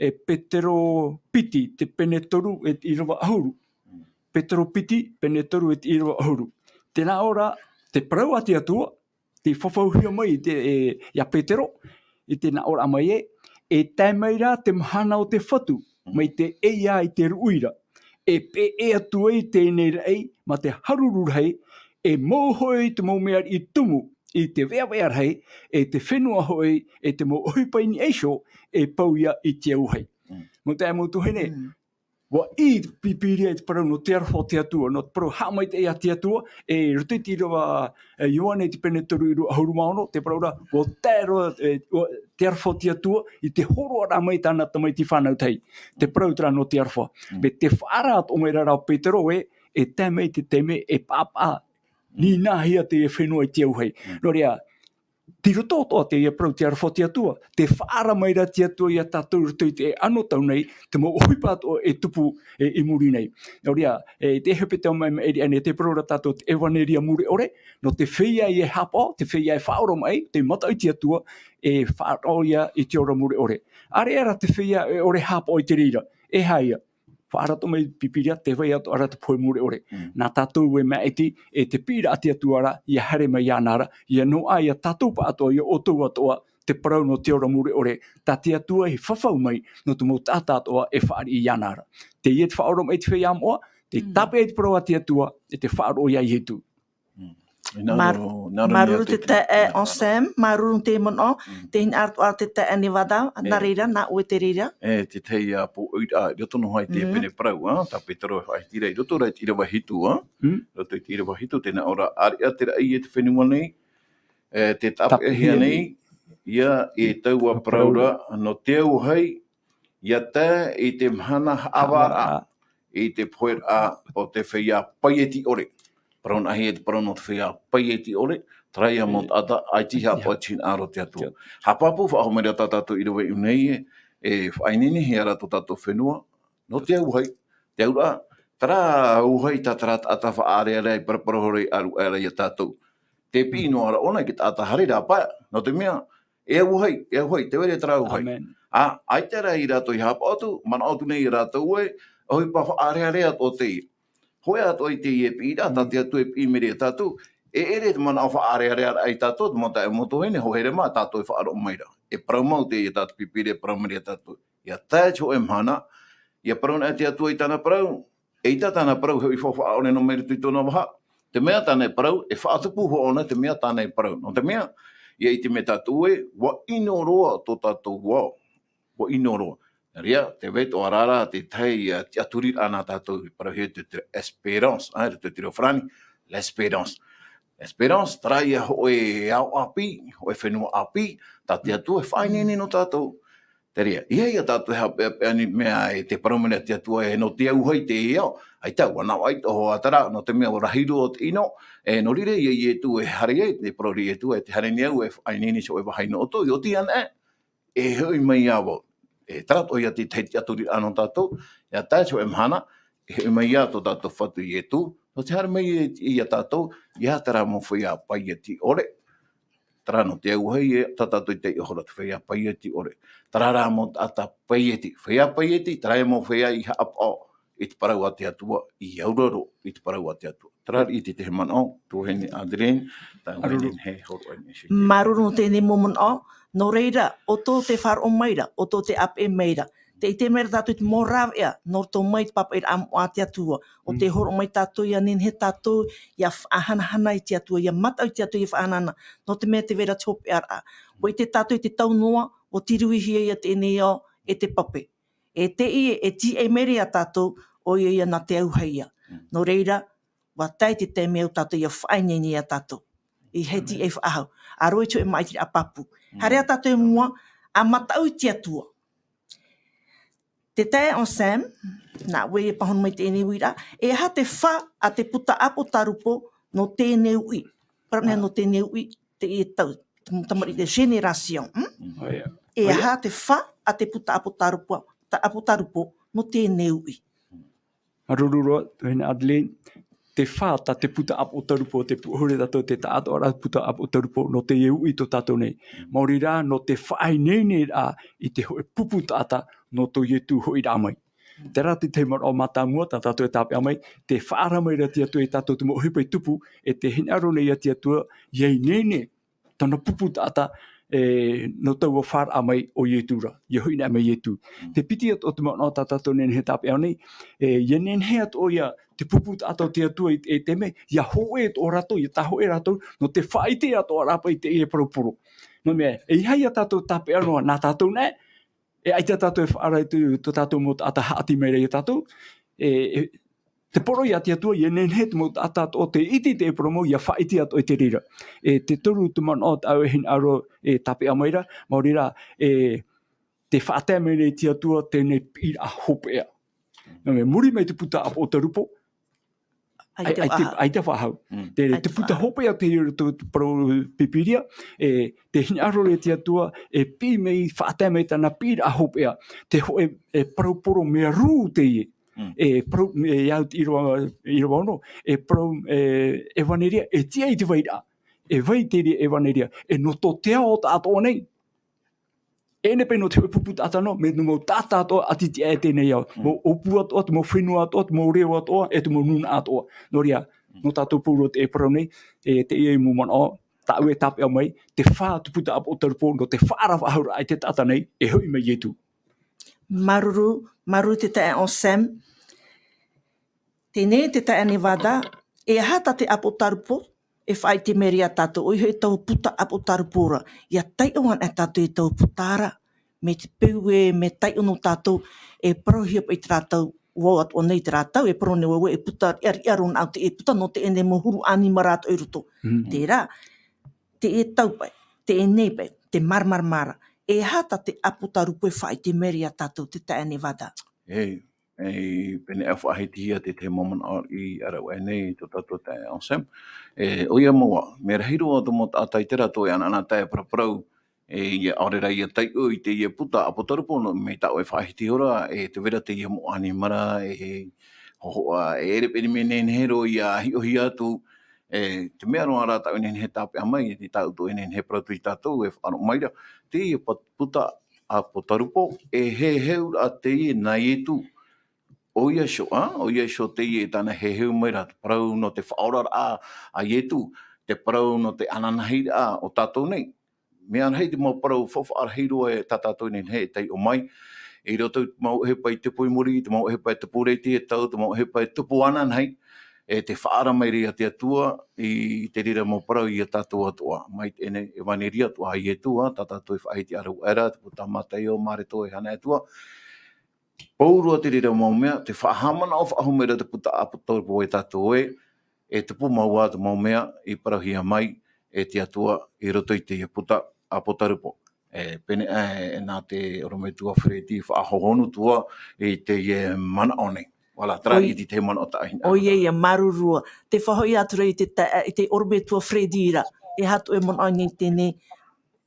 e, Petero piti, te pene toru e te ʻīrava ʻahuru. Petero piti, pene toru e te ʻīrava ʻahuru. Tē nā ʻō ra, te parau a te Atua, tē fafauhia mai i te, e, ia Petero, i te nā ʻōraʻa mai ē, e tae mai rā te mahana o te Fatu, Mm. mai te ʻeiā i te ruʻi ra. E peʻe atu ai teie nei raʻi, mā te haruru rahi, e mau hoʻi te mau mea riʻi tumu, i te veʻaveʻa rahi, e te fenua hoʻi, e te mau ʻohipa i niʻa iho, e pau ia i te auahi. Mm. Mau taeaʻe, mau tuahine, Mm. ʻUa ʻī te Pīpīria i te parau nō te aroha o te Atua, nō te parau haʻamaitaʻi a te Atua, e roto i te ʻīrava, e, Ioane i te pene toru ʻīrava ʻahuru mā ono, te parau ra, ʻua tae roa, e, ʻua, te aroha o te Atua, i te hōroʻaraʻa mai tāna tamaiti fānau tahi. Te parau terā nō te aroha. Mm. Mai te faʻaara atoʻa mai ra rā ʻo Petero ē, e tae mai te taime e paʻapaʻa, Mm. nīnaʻihia te fenua i te auahi. Mm. Nō reira, tei roto atoʻa teie parau te aroha o te Atua, tē faʻaara mai ra te Atua ia tātou i roto i te anotau nei, te mau ʻohipa atoʻa e tupu e, i muri nei. Nō reira, e, te hepetoma e maʻiri aʻe nei, tē parau ra tātou te ʻevanelia mure ʻore, nō te feiā e haʻapaʻo, te feiā e faʻaoromaʻi, tē mataʻu i te Atua, e faʻaroʻo ia i te ora mure ʻore. ʻAreʻa rā te feiā e ʻore haʻapaʻo i te reira, e aha ia? Faʻaara atoʻa mai te Pīpīria, te vai atoʻa ra te pohe mure ʻore. Mm. Nā tātou e maʻiti, e te piʻiraʻa a te Atua ra, ʻia haere mai iāna ra, ʻia noaʻa ia tātou pāʻatoʻa, ia ʻoutou atoʻa, te parau nō te ora mure ʻore, tā te Atua i fafau mai, nō te mau taʻata atoʻa e fāriʻi iāna ra. Teie te faʻaoromaʻi i te feiā moʻa, te Mm. tāpeʻa i te parau a te Atua, e te faʻaroʻo ia Ietu. Mm. Māuruuru, māuruuru te taeaʻe Anselme, māuruuru te manaʻo, Mm. te hinaʻaro atoʻa te taeaʻe Nevada, nā reira, nā ʻoe te reira. E, te tahi ā pōʻoiraʻa, i roto noa i te Mm. pene parau, ā, tā Petero e faʻahiti ra, i roto rā i te ʻīrava hitu, ā. Mm. I roto i te ʻīrava hitu, tē nā ʻō ra, ʻareʻa te raʻi e te fenua nei, e, tē tāpeʻahia nei, ia e taua parau ra, nō te auahi, ʻia tae i te mahana haʻavāraʻa, i te poheraʻa o te feiā paieti ʻore. Parau nā hea te parau nō te feiā paieti ʻore, terā ia mau taʻata, ʻaita i haʻapaʻo i te hinaʻaro o te Atua. Haʻapāpū faʻahou mai ra tā tātou ʻīrava i ʻō nei, e faʻaineinehia ra tō tātou fenua, nō te auahi, te auraʻa, terā auahi tā terā taʻata faʻaʻareʻareʻa i paraparau hoʻi ra i ʻaruʻaʻa ra ia tātou. Te piʻi noa ra ʻōna i te taʻata haere ra pae, nō te mea, e auahi, e auahi, tē vai ra terā auahi. Amen. ʻA, ʻaita rā ia rātou i haʻapaʻo atu, manaʻo atu nei ia rātou ē, ʻohipa faʻaʻārearea atoʻa teie. Hōʻē atoʻa i teie piʻiraʻa, tā te Atua e piʻi mai ra ia tātou, e ʻere te manaʻo faʻaʻārearea ia tātou, te mau taeaʻe, mau tuahine, hōʻē ʻere mā tātou e faʻaroʻo mai ra. E parau mau teie tā te Pīpīria e parau mai ra ia tātou. ʻIa tae te hōʻē mahana, ʻia parau anaʻe te Atua i tāna parau, eʻita tāna parau e hoʻi faʻaʻore noa mai roto i tōna vaha. Te mea tāna e parau, e faʻatupu hoʻi ʻōna te mea tāna e parau. Nō te mea, ʻia ʻite mai tātou ē, ʻua ʻino roa tō tātou ao. ʻUa ʻino roa. Nā reira, tē vai atoʻa ra te tahi, ā, tiʻaturiraʻa nā tātou, e parauhia te, te espérance, ā, i roto i te reo farāni, l'espérance. Espérance, terā ia hōʻē ao ʻāpī, hōʻē fenua ʻāpī, tā te Atua e faʻaineine nō tātou. Terā, ʻeiaha tātou e haʻapeʻapeʻa i te mea e te parau mai ra te Atua ē nō te auahi teie ao, ʻaita, ʻua navaʻi atoʻa hoʻi terā, nō te mea ʻua rahi roa te ʻino, e, nō reira ia Ietu e haere ai, tē parau ra Ietu ē, tē haere nei au e faʻaineine i te hōʻē vāhi nō ʻoutou, ʻia oti anaʻe, e hoʻi mai ia vau. E terā atoʻa ia te tahi tiʻaturiraʻa nō tātou, ʻia tae te hōʻē mahana, e hoʻi mai ia tō tātou Fatu Ietu, nō te haere mai ia, ia tātou, ʻeiaha terā mau feiā paieti ʻore. Terā nō te auahi ē, tā tātou i taiʻo ra te feiā paieti ʻore. Terā rā mau taʻata paieti, feiā paieti, terā ia mau feiā i haʻapaʻo i te parau a te Atua, i auraro i te parau a te Atua. Terā i te tahi manaʻo, tuahine Adeline, tā Māuruuru. Wayne e hōroʻa nei. Māuruuru nō teie mau manaʻo, nō reira, ʻoutou tē faʻaroʻo mai ra, ʻoutou tē ʻāpeʻe mai ra. Tē ʻite mai ra tātou i te mau rāveʻa, nō roto mai i te pāpaʻiraʻa moʻa a te Atua. ʻO tē Mm. hōroʻa mai tātou, ʻia nehenehe tātou, ʻia faʻahanahana i te Atua, ʻia mataʻu i te Atua, ʻia faʻahanahana. Nō te mea tē vai ra te hopeʻaraʻa. ʻUa ʻite tātou i te tau noa, ʻua tiruihia ia teie nei ao e te pape. E teie, e tīaʻi mai ra ia tātou, ʻoia ia nā te auahi ia. Mm. Nō reira, ʻua tae te taime au tātou ʻia faʻaineine ia tātou. ʻEiaha e tīaʻi faʻahou. ʻA roaʻa i te hōʻē maʻitiraʻa pāpū. Mm. Haere ā tātou i mua, ʻa mataʻu i te Atua. Te taeaʻe Sam, nā ʻoe e pāhono mai i teie nei uiraʻa, e aha te fā a te puta ʻĀpōtarupo nō teie nei uʻi? Parau nei Ah. nō teie nei uʻi, teie tau, te mau tamariʻi, te génération, hmm? Mm. ʻOia. E ʻOia. aha te fā a te puta ʻĀpōtarupo, ta-, ʻĀpōtarupo nō teie nei uʻi? Māuruuru roa, tuahine Adeline, te fā tā te puta ʻĀpōtarupo, tē pūʻohu ra tātou te taʻatoʻaraʻa puta ʻĀpōtarupo nō teie uʻi tō tātou nei. Maori rā, nō te faʻaineineraʻa i te hōʻē pupu taʻata nō tō Ietu hoʻiraʻa mai. Terā te tahi manaʻo mātāmua, tā tātou e tāpeʻa mai, tē faʻaara mai ra te Atua ia tātou te mau ʻohipa i tupu, e tē hinaʻaro nei ia te Atua, ʻia ineine, tāna pupu taʻata, e, nō taua fāraʻa mai o Ietu ra, ʻia hoʻi anaʻe mai Ietu. Mm. Te piti atoʻa te manaʻo tā tātou e nehenehe e tāpeʻa nei, e, ʻia nehenehe atoʻa ia te pupu taʻata o te Atua i, i te mea, ʻia hōʻē atoʻa rātou, ʻia tāhōʻē rātou, nō te faʻaʻite atoʻa ra paʻi i teie parau poro. Nō te mea, ʻeiaha ia tātou tāpeʻa noa nā tātou nei, e ʻaita tātou e faʻaara i tō, tō tātou mau taʻata haʻati mai ra ia tātou, e, e, te poro ia te Atua, ʻia nehenehe te mau taʻata atoʻa tē ʻite i te parau mau, ʻia faʻaʻite atoʻa i te reira. E te toru te manaʻo tā ʻoe e hinaʻaro e tāpeʻa mai ra, maori rā, e tē faʻatae mai nei te Atua teie piʻiraʻa hopeʻa. Nō te mea, muri mai te puta ʻĀpōtarupo, ʻAita ʻai-, ʻaita, faʻahou. ʻAita faʻahou. Mm. Te, te ʻAita puta faʻahou. Hopeʻa te, te, te parau Pīpīria, e, tē hinaʻaro ra te Atua, e piʻi mai, faʻatae mai tāna piʻiraʻa hopeʻa, te hōʻē, e, parau poro mea rū teie. Mm. E, parau, e, ʻia au i te ʻīrava, ʻīrava ono, e, parau, e, ʻevaneria, e tiʻa i te vairaʻa. E vai teie ʻevaneria, e nō tō te ao taʻatoʻa nei. E nehenehe paʻi nō te hōʻē pupu taʻata noa, mea nō mau taʻata atoʻa, ʻati tiʻa e teie nei ao. Mm. Mau ʻōpū atoʻa, te mau fenua atoʻa, te mau reo atoʻa, e te mau nūnaʻa atoʻa. Nō reira, Mm. nō tātou pauroa teie parau nei, e, teie mau manaʻo, tā ʻoe e tāpeʻa mai, te fā te puta ʻĀpōtarupo, nō te faʻaara faʻahou raʻa i te taʻata nei, e hoʻi mai Ietu. Māuruuru, māuruuru te taeaʻe Sam. Teie te taeaʻe Nevada, e aha tā te ʻĀpōtarupo, e faʻaʻite mai ra ia tātou, ʻoia hoʻi taua puta ʻĀpōtarupo ra, ʻia taiʻo anaʻe tātou i taua puta ra, mai te peu ē, mea taiʻo nō tātou, e parauhia paʻi terā tau, ʻua ʻoaʻoa nei terā tau, e parau nei ʻoe, e puta riʻariʻa roa nā ʻu teie puta, nō teie nei mau huru ʻanimara atoʻa i roto. Mm. Terā, teie tau paʻi, teie nei paʻi, te māramarama ra. E aha tā te ʻĀpōtarupo e faʻaʻite mai ra ia tātou, te taeaʻe Nevada? E, e, pēneiaʻe faʻahitihia te tahi mau manaʻo i ʻaraʻuaʻe nei tō tātou taeaʻe Sam. E, ʻoia mau, mea rahi roa te mau taʻata i terā tau e anaʻanatae e paraparau, e, ʻia ʻaore rā ʻia taiʻo i teie puta ʻĀpōtarupo, nō, mai tā ʻoe e faʻahiti ra, e, tē vai ra teie mau ʻanimara, e, hōhoʻa, e, ʻere paʻi mea nehenehe roa ʻia hiʻohia atu, E te mea roa rā tāʻu e nehenehe e tāpeʻa mai, i tāʻu atoʻa e nehenehe e parau atu ia tātou e faʻaroʻo mai ra, teie pa-, puta ʻāpōtarupo, e heheu rā teie nā Ietu. ʻOia iho, ā, ʻoia iho teie tāna e heheu mai ra, te parau nō te faʻaoraraʻa a Ietu, te parau nō te ananahi rā o tātou nei. Mea rahi te mau parau faʻafaʻarahi roa e tā tātou e nehenehe e taiʻo mai, i roto i te mau ʻohipa i tupu i muri, te mau ʻohipa e tupu ra i teie tau, te mau ʻohipa e tupu ananahi, e te faʻaara mai ra ia te Atua, i te reira mau parau ia tātou atoʻa. Mai teie nei, ʻevaneria atoʻa a Ietu, ā, tā tātou e faʻahiti ʻārahu aʻera, te puta Mataio, Mareko, Ioane atoʻa. Pauroa te reira mau mea, te faʻahaʻamanaʻo faʻahou mai ra te puta ʻāpōtarupo e tātou ē, e tupu mau ā te mau mea i parauhia mai e te Atua i roto i teie puta ʻāpōtarupo. E pēnei aʻe nā te ʻorometua Fredi faʻahohonu atu ā i teie manaʻo nei. Voilà, terā ʻoia, i te, te manaʻo tāʻu e hinaʻaro. ʻOia ia, māuruuru. Tē faʻahoʻi atu ra i te ta-, i te ʻorometua Fredi ra, e aha tō ʻoe manaʻo i teie nei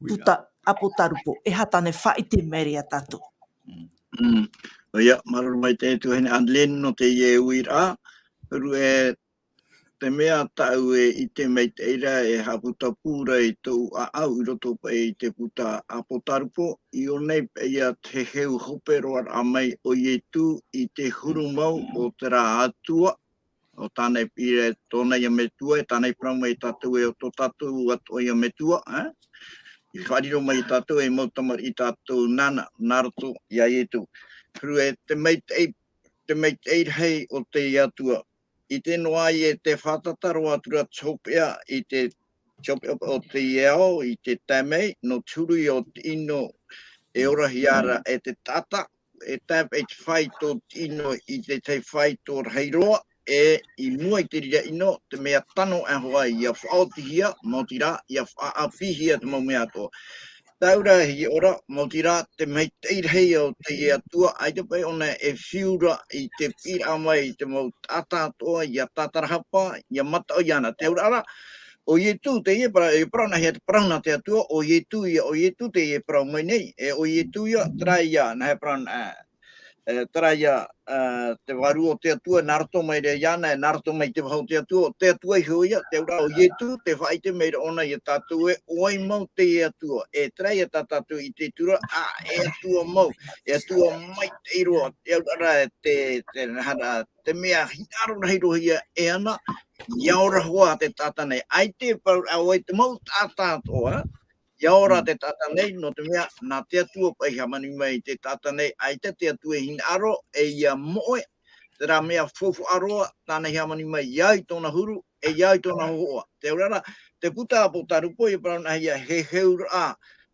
puta ʻāpōtarupo, e aha tāna e faʻaʻite mai ra ia tātou. Mm. Mm. ʻOia, māuruuru maitaʻi e tuahine Adeline nō teie uiraʻa. Huru ē, te mea tāʻu e ʻite maitaʻi ra e haʻaputapū ra i tōʻu ʻāʻau i roto paʻi i te puta ʻāpōtarupo, i ʻō nei paʻi ia te heheu hope roa raʻa mai o Ietu i te huru mau o terā Atua, ʻo tāna e piʻi ra tōna ia metua, e tāna i parau mai ia tātou ē ʻo tō tātou atoʻa ia metua, ā? I faʻariro mai ia tātou e mau tamariʻi tātou nāna, nā roto ia Ietu. Huru ē, te maitaʻi, te maitaʻi rahi o te Atua. ʻIte noa ai e te fātata roa atu ra te hopeʻa i te, te hopeʻa o te ao, i te tae mai, nō te huru ia o te ʻino e orahia ra e te taʻata, e tae paʻi te fāito o te ʻino i te tahi fāito rahi roa, e i mua i te reira ʻino, te mea tano aʻe hoʻi ia faʻaotihia, maoti rā, ia faʻaʻāpīhia te mau mea atoʻa. Tāʻu rā e hiʻo ra, maoti rā, te maitaʻi rahi o te Atua, ʻaita paʻi ʻōna e fiu ra i te piʻiraʻa mai i te mau taʻata atoʻa, ia tātarahapa, ia mataʻu iāna. Te auraʻa rā, ʻo Ietu, teie parau, e parau nā hea te parau nā te Atua, ʻo Ietu ia, ʻo Ietu teie e parau mai nei, e ʻo Ietu ia, terā ia, nā hea parau nā, e, terā ia, e, te vārua o te Atua, nā roto mai ra iāna, e nā roto mai te vāhi o te Atua, ʻo te Atua iho ia, te auraʻa ʻo Ietu, tē faʻaʻite mai ra ʻōna ia tātou ē, ʻo vai mau te Atua, e terā ia tā tātou i ʻite atu ra, ā, e Atua mau, e Atua maitaʻi roa, te auraʻa rā, te, te, nā hea rā, te mea hinaʻaro rahi roa ia e ana, ʻia ora hoʻi te taʻata nei, ʻaita e parau ra ʻo vai te mau taʻata atoʻa, ʻia ora te taʻata nei, nō te mea, nā te Atua paʻi i hāmani mai i te taʻata nei, ʻaita te Atua e hinaʻaro, e ʻia moʻe, terā mea faufaʻa roa, tāna i hāmani mai, ʻia au i tōna huru, e ʻia au i tōna hōhoʻa. Te auraʻa rā, te puta ʻĀpōtarupo, ʻia parau nā hea, heheuraʻa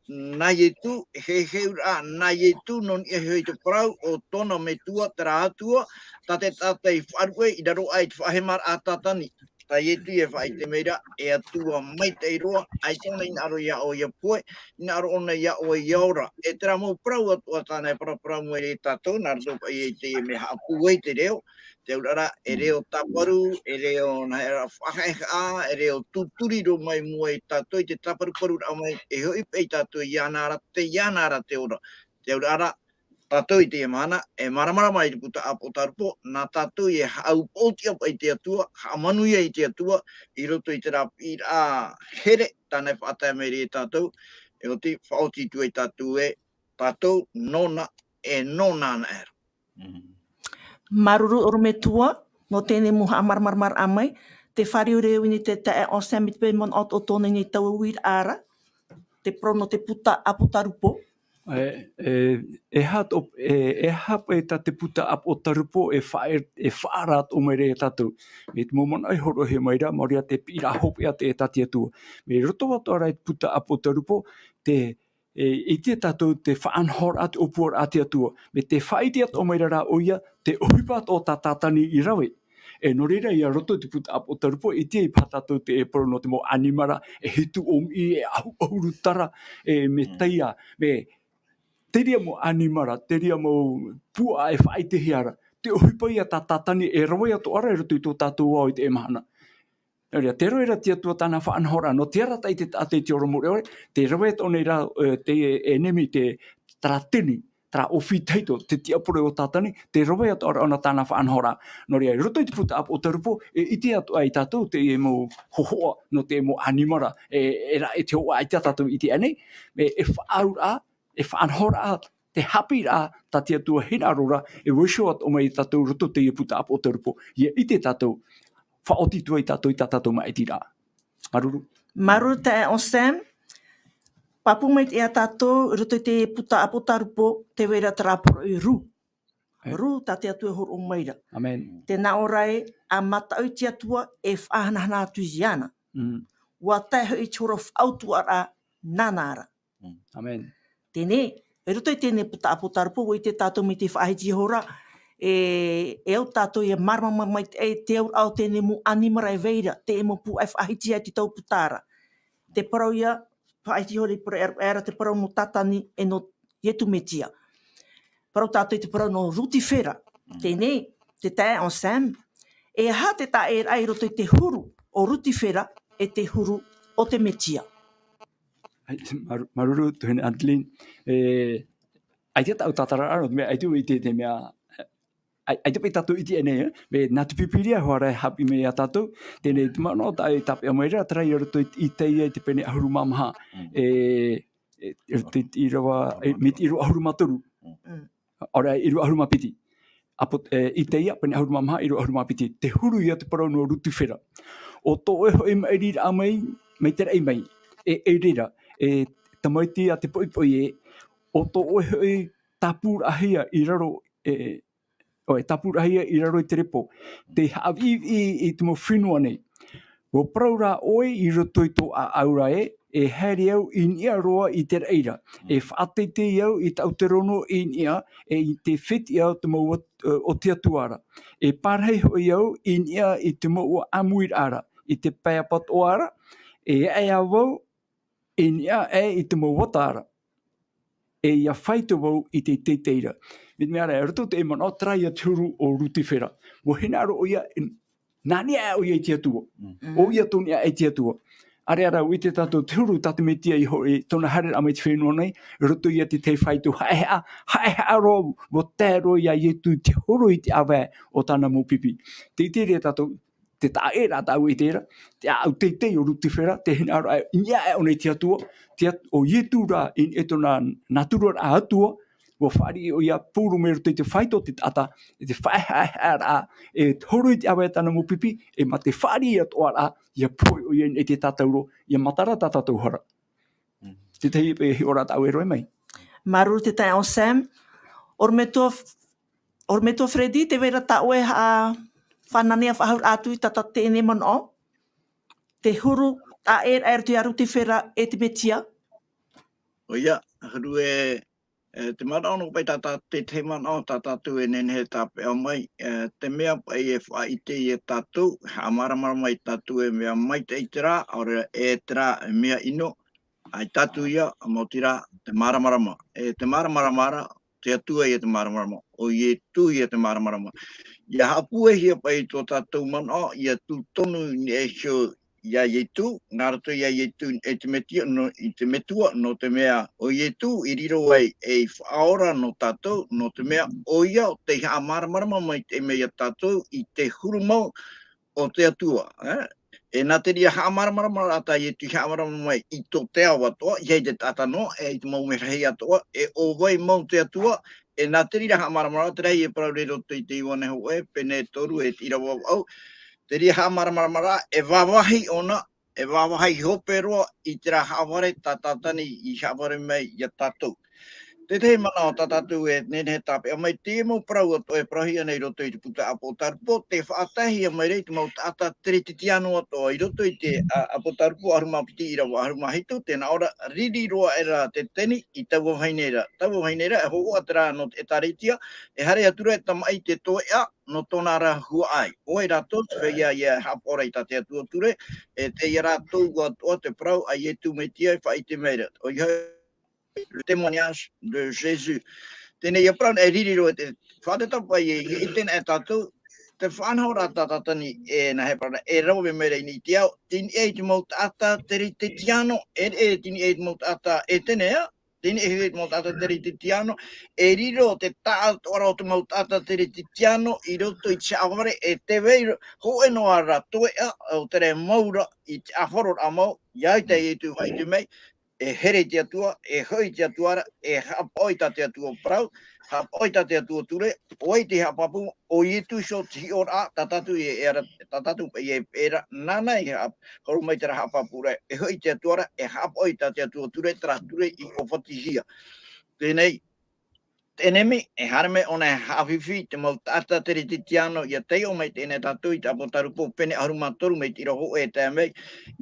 nā Ietu, heheuraʻa nā Ietu, nō niʻa iho i te parau o tōna metua, terā Atua, tā te taʻata i faʻaruʻe, i raro aʻe i te faʻahemaraʻa a Tātani. Tā Ietu e faʻaʻite mai ra, e Atua maitaʻi roa, ʻaita ʻōna i hinaʻaro iā ʻoe ʻia pohe, hinaʻaro ʻōna iā ʻoe ʻia ora. E terā mau parau atoʻa tāna e paraparau mai ra ia tātou, nā roto paʻi i te mea haʻapūai te reo, te auraʻa rā, e reo tāparu, e reo nā hea rā faʻahaʻehaʻa, e reo tūturi roa mai mua ia tātou i te tāparuparuraʻa mai, e hoʻi paʻi tātou iāna ra, teiāna ra te ora. Te auraʻa rā, tātou i teie mahana, e māramarama i te puta ʻĀpōtarupo, nā tātou e haʻaupootiʻa paʻi i te Atua, haʻamanuia i te Atua, i roto i terā piʻiraʻa here, tāna e faʻatae mai ra ia tātou, e oti, faʻaoti atu ai tātou ē, tātou, nōna, e nōna anaʻe ra. Mm. Māuruuru ʻorometua, nō teie mau haʻamāramaramaraʻa mai, tē fāriu ra vau i niʻa i te taeaʻe Sam i te pae manaʻo atoʻa tōna i niʻa i taua uiraʻa ra, te parau nō te puta ʻĀpōtarupo. E, e, e aha tō, e, e aha paʻi tā te puta ʻĀpōtarupo e fa-, e, e faʻaara atoʻa mai ra ia tātou. Mai te mau manaʻo i hōroʻahia mai ra, maori ā te piʻiraʻa hopeʻa te, tā te Atua. Mai roto atoʻa ra i te puta ʻĀpōtarupo, te, e, ʻite tātou te faʻanahoraʻa, te ʻōpuaraʻa a te Atua. Mai te faʻaʻite atoʻa mai ra rā ʻoia, te ʻohipa atoʻa tā Tātani i rave. E nō reira, ia roto i te puta ʻĀpōtarupo, ʻite ai paha tātou te parau nō te mau ʻanimara, e hitu ʻōmiʻi, e ʻahu-, ʻahuru tara, e, mai teie, mai te reira mau ʻanimara, te reira mau puaʻa e faʻaʻitehia ra. Te ʻohipa ia tā Tātani e rave atoʻa ra i roto i tō tātou ao i teie mahana. Nō reira, tē rave ra te Atua tāna faʻanahoraʻa, nō te arataʻi i te taʻata i te ora mure ʻore, tē rave atoʻa nei rā, e, te ʻenemi, te Tātani, terā ʻōfī tahito, te tiaporo o Tātani, te rave atoʻa ra ʻōna tāna faʻanahoraʻa. Nō reira, i roto i te puta ʻāpōtarupo, e ʻite atoʻa ia tātou teie mau hōhoʻa, nō te mau ʻanimara, e, e rā, e te hōhoʻa i tā tātou i ʻite aʻenei, e, e faʻaauraʻa, e faʻanahoraʻa, te haʻapiʻiraʻa, tā te Atua hinaʻaro ra, e vaiiho atoʻa mai ia tātou i roto i teie puta ʻāpōtarupo. ʻIa ʻite tātou, faʻaoti atu ai tātou i tā tātou maʻitiraʻa. Māuruuru. Māuruuru taeaʻe Sam. Pāpū maitaʻi ia tātou, i roto i te puta ʻāpōtarupo, tē vai ra terā poroʻi Rū. E. Rū, tā te Atua e hōroʻa mai ra. Amen. Tē nā ʻō ra ē, ʻa mataʻu i te Atua, e faʻahanahana atu iāna. Mm. ʻUa tae hoʻi i te hōroʻa faʻautuʻaraʻa nāna ra. Mm. Amen. Teie, i roto i teie puta ʻāpōtarupo, ʻua ʻite tātou mai te faʻahiti iho ra, e, e au tātou ʻia māramarama maitaʻi, e te auraʻa o teie mau ʻanimara e vai ra, te mau pūai faʻahiti ai te tau puta ra. Te parau ïa, faʻahiti iho ra i te parau ʻāraʻara, te parau nō Tātani e nō Ietu Metia. Parau tātou i te parau nō Rutifera. Mm. Teie, te taeaʻe Sam, e aha te taʻeraʻa i roto i te huru o Rutifera e te huru o te Metia? Hai, māuruuru, māuruuru, tuahine Adeline. E, ʻaita tāʻu tātararaʻa, nō te mea, ʻaita vau i ʻite i te mea, ʻai-, ʻaita paʻi tātou i ʻite aʻenei, e? Mea, nā te Pīpīria hoʻi ra e haʻapiʻi mai ia tātou, teie te manaʻo tā ʻoe i tāpeʻa mai ra, terā i roto i, i Isaia i te pene ʻahuru mā maha, Mm. e, e, e, te, te ʻīrava, e, mai te ʻīrava ʻahuru mā toru. Mm. ʻAore, ʻīrava ʻahuru mā piti. ʻApo-, e, Isaia, pene ʻahuru mā maha, ʻīrava ʻahuru mā piti. Te huru ïa te parau nō Rutifera. ʻO tō ʻoe hoʻi maʻiriraʻa mai, mai te raʻi mai. E, e reira, e tamaiti a te poʻipoʻi ē, ʻo tō ʻoe hoʻi tāpūraʻahia i raro, e, ʻoe, tāpūraʻahia i raro i te repo. Tei haʻaviʻiviʻi i te mau fenua nei. ʻUa parau rā ʻoe i roto i tō ʻāʻau ra ē, e haere au i niʻa roa i te raʻi ra. E faʻateitei au i tāʻu terono i niʻa, e i te fetiʻa o te mau at-, o te Atua ra. E pārahi hoʻi au i niʻa i te mau ʻāmuiraʻa ra, i te pae ʻapatoʻa ra, e ʻaʻe vau i niʻa aʻe i te mau ata ra. E ʻia faito vau i te teitei ra. Mai te mea ra, i roto i te manaʻo, terā ïa te huru o Rutifera. ʻUa hinaʻaro ʻoia, nā niʻa aʻe ʻoia i te Atua. Mm. ʻOia tō niʻa aʻe i te Atua. ʻĀreʻa rā, ʻua ʻite tātou te huru tā te Metia i hoʻi, tōna haereraʻa mai te fenua nei, i roto ïa i te tahi faito haʻehaʻa, haʻehaʻa roa, ʻua tae roa ia Ietu i te horo i te ʻāvae o tāna mau pipi. Tē ʻite ra tātou, te taʻeraʻa tāʻu i terā, te ʻāʻau teitei o Rutifera, tē hinaʻaro aʻe, i niʻa aʻe ʻōna i te Atua, te At-, ʻo Ietu rā, i niʻa i tōna nātura Atua, ʻua fāriʻi ʻoia pauroa mai i roto i te faito o te taʻata, i te faʻahaʻehaʻeraʻa, e horo i te ʻāvae tāna mau pipi, e mā te fāriʻi atoʻa ra, ʻia pohe ʻoia i niʻa i te tātauro, ʻia matara tā tātou hara. Mm. Te tahi paʻi hiʻoraʻa tāʻu e rave mai. Māuruuru te taeaʻe Sam. ʻOrometua f-, ʻOrometua Freddy, tē vai ra tā ʻoe haʻa-, fānaʻoraʻa faʻahou atu i tā tātou teie manaʻo. Te huru, taʻeraʻa i roto ia Rutifera e te Metia. ʻOia, huru e, e, te manaʻo nō paʻi tā, tā, te, te manaʻo tā tātou e nehenehe e tāpeʻa mai, e, te mea paʻi e faʻaʻite ia tātou, haʻamāramarama ia tātou e mea maitaʻi terā, ʻaore rā e terā e mea ʻino, ʻaita atu ïa, maoti rā, te māramarama. E te māramarama ra, te Atua ïa te māramarama, ʻo Ietu ïa te māramarama. ʻIa haʻapūaihia paʻi tō tātou manaʻo, ʻia tuʻu tonu i niʻa iho ia Ietu, nā roto ia Ietu i te Metia, nō, i te Metua, nō te mea ʻo Ietu i riro ai ei faʻaora nō tātou, nō te mea ʻoia tei haʻamāramarama maitaʻi mai ia tātou i te huru mau o te Atua, e? E nā te reira haʻamāramarama rā tā Ietu i haʻamāramarama mai i tō te ao atoʻa, ʻeiaha i te taʻata noa, e i te mau merahi atoʻa, e ʻo vai mau te Atua, e nā te reira haʻamāramarama rā, terā e parau ra i roto i te Ioane hōʻē, pene toru e te ʻīrava vaʻu, te reira haʻamāramarama rā, e vāvāhi ʻōna, e vāvāhi hope roa i terā haʻavare tā Tātani i haʻavare mai ia tātou. Te tahi manaʻo tā tātou e nehenehe e tāpeʻa mai, te mau parau atoʻa e parauhia nei i roto i te puta ʻĀpōtarupo, tē faʻataehia mai ra i te mau taʻata Teretetiano atoʻa i roto i te, a, ʻĀpōtarupo ʻahuru mā piti ʻīrava ʻahuru mā hitu, tē nā ʻō ra, riri roa aʻera te teni i taua vahine ra. Taua vahine ra, e hōhoʻa terā nō te ʻĒtārētia, e haere atu ra e tamaʻi i te toeʻa nō tōna ra huaʻai. ʻO vai rātou te feiā ïa e haʻapaʻo ra i tā te Atua ture, e tei ia rātou atoʻa te parau a Ietu Metia e faʻaʻite mai ra. ʻOia hoʻi, le témoignage de Jésus. Teie nei ia parau e riri roa te faʻaʻite tāpaʻo e, e ʻite na e tātou, te faʻanahoraʻa tā Tātani e nā hea parau e rave mai ra i niʻa i te ao, tei niʻa i te mau taʻata Teretetiano, e, e tei niʻa i te mau taʻata Atenea, Teie e hia te mau taʻata Kerisitiano, e riro te taʻatoʻaraʻa o te mau taʻata Kerisitiano i roto i te haʻavare, e tē vai ra hōʻē noa ra toeʻa o terā mau ra i te ʻāfaroraʻa mau, ʻia ʻite, ʻia ʻite, ʻia ʻite mai, e here i te Atua, e hoʻi i te Atua ra, e haʻapaʻo i tā te Atua parau, haʻapaʻo i tā te Atua ture, ʻo vai te haʻapāpū, ʻo Iesu iho te hiʻoraʻa, tā tātou e, e ara, tā tātou e, e, e ra, nāna i haʻa-, horo mai terā haʻapāpūraʻa, e hoʻi i te Atua ra, e haʻapaʻo i tā te Atua ture, terā ture i ʻōfatihia. Teie, teie nei, e haere mai ʻōna e haʻafifi te mau taʻata Kerisitiano, ʻia taiʻo mai teie tātou i te ʻApotarupo pene ʻahuru mā toru mai te ʻīrava hōʻē e tae mai,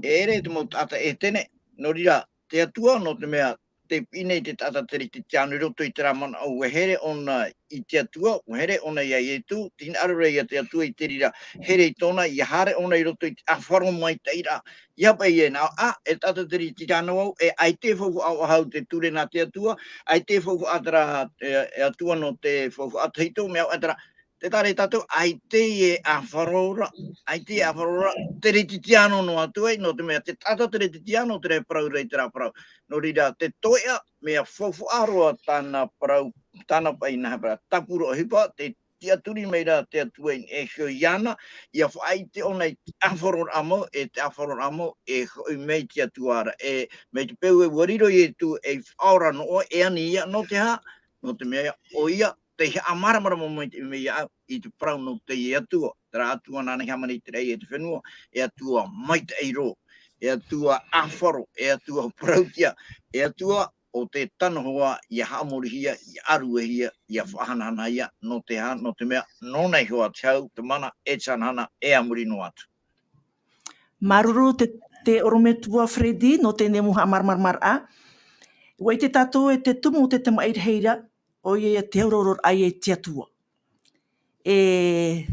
e ʻere te mau taʻata Etene, nō reira, te Atua, nō te mea, tē piʻi nei te taʻata Kerisitiano i roto i terā manaʻo, ʻua here ʻōna i te Atua, ʻua here ʻōna ia Iesu, tē hinaʻaro ra ia te Atua i te reira here i tōna, ʻia haere ʻōna i roto i te ʻāfaro maitaʻiraʻa. ʻIa paʻi e nā, ā, e taʻata Kerisitiano au, e ʻaita e faufaʻa ʻoe i te ture nā te Atua, ʻaita e faufaʻa terā, e, e Atua nō te faufaʻa tahito, mea au ʻaita ra, tē ʻite ra tātou, ʻaita e ʻāfaro ra, ʻaita e ʻāfaro ra, Kerisitiano noa atu ai, nō te mea te taʻata Kerisitiano terā e parau ra i terā parau. Nō reira, te toeʻa, mea faufaʻa roa tāna parau, tāna paʻi nā hea parau, tāpura ʻohipa, te tiʻaturi mai ra te Atua i niʻa iho iāna, ʻia faʻaʻite ʻōna i te ʻāfaroraʻa mau, e te ʻāfaroraʻa mau, e hoʻi mai te Atua ra, e, mai te peu ē ʻua riro Iesu ei Faʻaora nō ʻoe, e ani ia, nō te aha, nō te mea ʻoia, tei haʻamāramarama mai te, mai iāʻu i te parau nō teie Atua, terā Atua nāna i hāmani i te raʻi e te fenua, e Atua maitaʻi roa, e Atua ʻāfaro, e Atua parauʻtiʻa, e Atua ʻo tē tano hoʻi ʻia haʻamorihia, ʻia ʻāruehia, ʻia faʻahanahana ia, nō te aha, nō te mea, nōna iho ā te hau, te mana, e te hanahana, e a muri noa atu. Māuruuru te, te ʻorometua Freddy, nō teie mau haʻamāramaramaraʻa. ʻUa ʻite tātou e te tumu o te tamaʻi rahi ra, ʻoia ia te auraro raʻa i te Atua. E,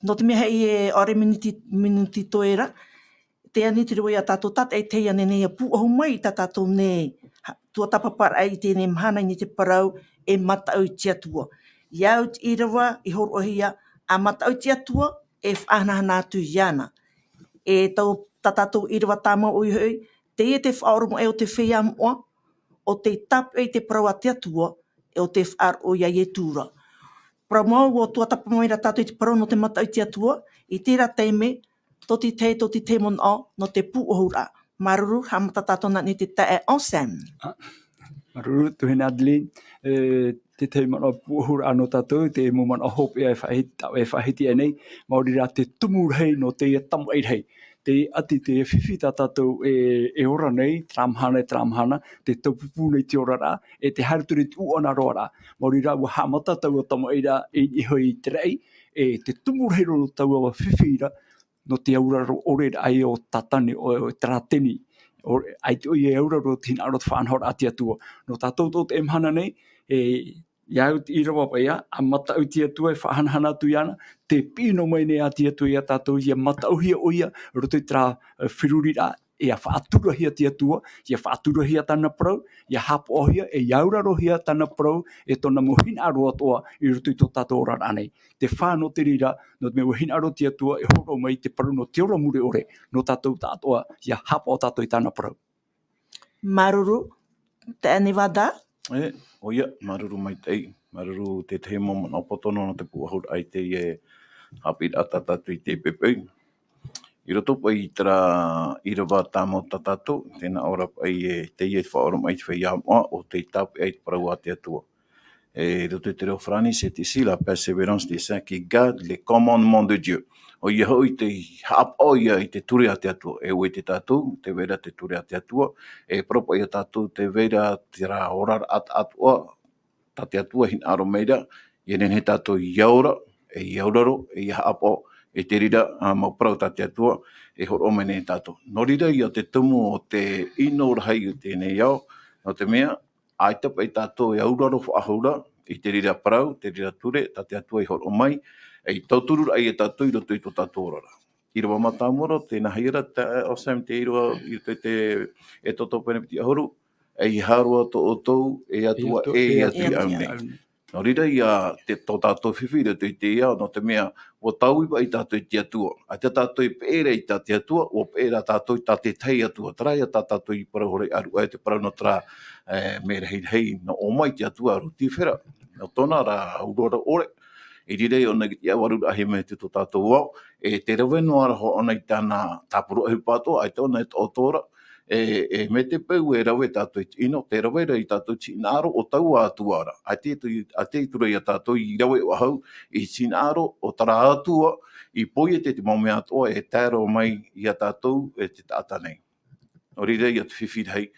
nō te mea hoʻi e ʻore minuti, minuti toe ra, tē ani te reira ia tātou tātaʻitahi ānei ʻia pūʻohu mai i tā tātou nei, ha-, tuatāpaparaʻa i teie mahana i niʻa i te parau e mataʻu i te Atua. ʻIa au te ʻīrava i hōroʻahia, ʻa mataʻu i te Atua, e faʻahanahana atu iāna. E tau, tā tātou ʻīrava tāmau ʻoia hoʻi, teie te faʻaoromaʻi o te feiā moʻa, ʻo tē tāpeʻa i te parau a te Atua, e ʻo tē faʻaroʻo ia Iesu ra. Parau mau, ʻua tuatāpapa mai ra tātou i te parau nō te mataʻu i te Atua, i terā taime, tōtitahi, tōtitahi manaʻo, nō te pūʻohuraʻa. Māuruuru, haʻamata tātou nā niʻa i te taeaʻe Anselme. Ā, māuruuru, tuahine Adeline, e, te tahi manaʻo pūʻohuraʻa nō tātou, te mau manaʻo hopeʻa e faʻahiti, e faʻahiti aʻenei, maori rā te tumu rahi nō teie tamaʻi rahi. Tē ʻati te fifi tā tātou e, e ora nei, terā mahana, terā mahana, tē taupupū nei te oraraʻa, e tē haere atu ra i te ʻuʻana roa ra. Maori rā ʻua haʻamata taua tamaʻi ra i niʻa iho i te raʻi, e te tumu rahi roa nō taua fifi ra, nō te auraro ʻore raʻa o Satani, ʻo, ʻo terā teni. ʻO, ʻaita ʻoia e auraro i te hinaʻaro o te faʻanahoraʻa a te Atua. Nō tātou tō teie mahana nei, e, ʻia au te ʻīrava paʻi ā, ʻa mataʻu i te Atua e faʻahanahana atu iāna, tē piʻi noa mai nei ā te Atua ia tātou, ʻia mataʻuhia ʻoia, i roto i terā, e, feruriraʻa, ʻia faʻaturahia te Atua, ʻia faʻaturahia tāna parau, ʻia haʻapaʻohia, e ʻia aurarohia tāna parau, e tōna mau hinaʻaro atoʻa, i roto i tō tātou oraraʻa nei. Te fā nō te reira, nō te mea ʻua hinaʻaro te Atua, e hōroʻa mai te parau nō te ora mure ʻore, nō tātou tāʻatoʻa, ʻia haʻapaʻo tātou i tāna parau. Māuruuru, taeaʻe Nevada. E, ʻoia, māuruuru maitaʻi, māuruuru te tahi mau manaʻo poto nō te pūʻohuraʻa i teie haʻapiʻiraʻa tā tātou i te poʻipoʻi. I roto paʻi i terā ʻīrava tāmau tā tātou, tē nā ʻō ra paʻi e teie faʻaoromaʻi i te feiā moʻa, ʻo tē tāpeʻa i te parau a te Atua. E, i roto i te reo farāni, c'est ici la persévérance des saints qui gardent les commandements de Dieu. ʻOia hoʻi te haʻapaʻo ia i te ture a te Atua. E ʻua ʻite tātou, tē vai ra te ture a te Atua, e parau paʻi ia tātou, tē vai ra terā oraraʻa atoʻa, tā te Atua e hinaʻaro mai ra, ʻia nehenehe tātou ʻia ora, e ʻia auraro, e ʻia haʻapaʻo, i te reira, ā, mau parau tā te Atua, e hōroʻa mai nei ia tātou. Nō reira ia te tumu o te ʻino rahi i teie nei ao, nō te mea, ʻaita paʻi tātou e auraro faʻahou ra, i te reira parau, te reira ture, tā te Atua i hōroʻa mai, e i tauturu ra ia tātou i roto i tō tātou oraraʻa. ʻĪrava mātāmua ra, tēnā hoʻi ra, taeaʻe Anselme, te ʻīrava, i te, te, Exodo pene piti ʻahuru, ʻeiaha roa tō ʻoutou, e Atua, e Atua, e Atua i ʻāʻau nei. Nō reira ia te, tō tātou fifi i roto i te ao, nō te mea, ʻua taui paʻi tātou i te Atua. ʻAita tātou i peʻe ra i tā te Atua, ʻua peʻe ra tātou i tā te tahi Atua. Terā ia tā tātou i parau hōroʻa ʻaruʻa, te parau nō terā, e, mea rahirahi, nō ʻō mai te Atua, ʻaru tīfera. Nō tōna ra, ʻauro ra ʻore. I reira ʻōna i te ʻāvaruraʻahia mai te tō tātou ao, e te rave noa ra hoʻi ʻōna i tāna tāpura ʻohipa atoʻa, ʻaita ʻōna e taʻoto ra, e, e, mai te peu e rave tātou i te ʻino, tē rave ra ia tātou i te hinaʻaro o taua Atua ra. ʻAita tō, ʻaita tō ia tātou i rave faʻahou i te hinaʻaro o terā Atua, i poiete te mau mea atoʻa e tae roa mai ia tātou e te taʻata nei. Nō reira ia te fifi rahi,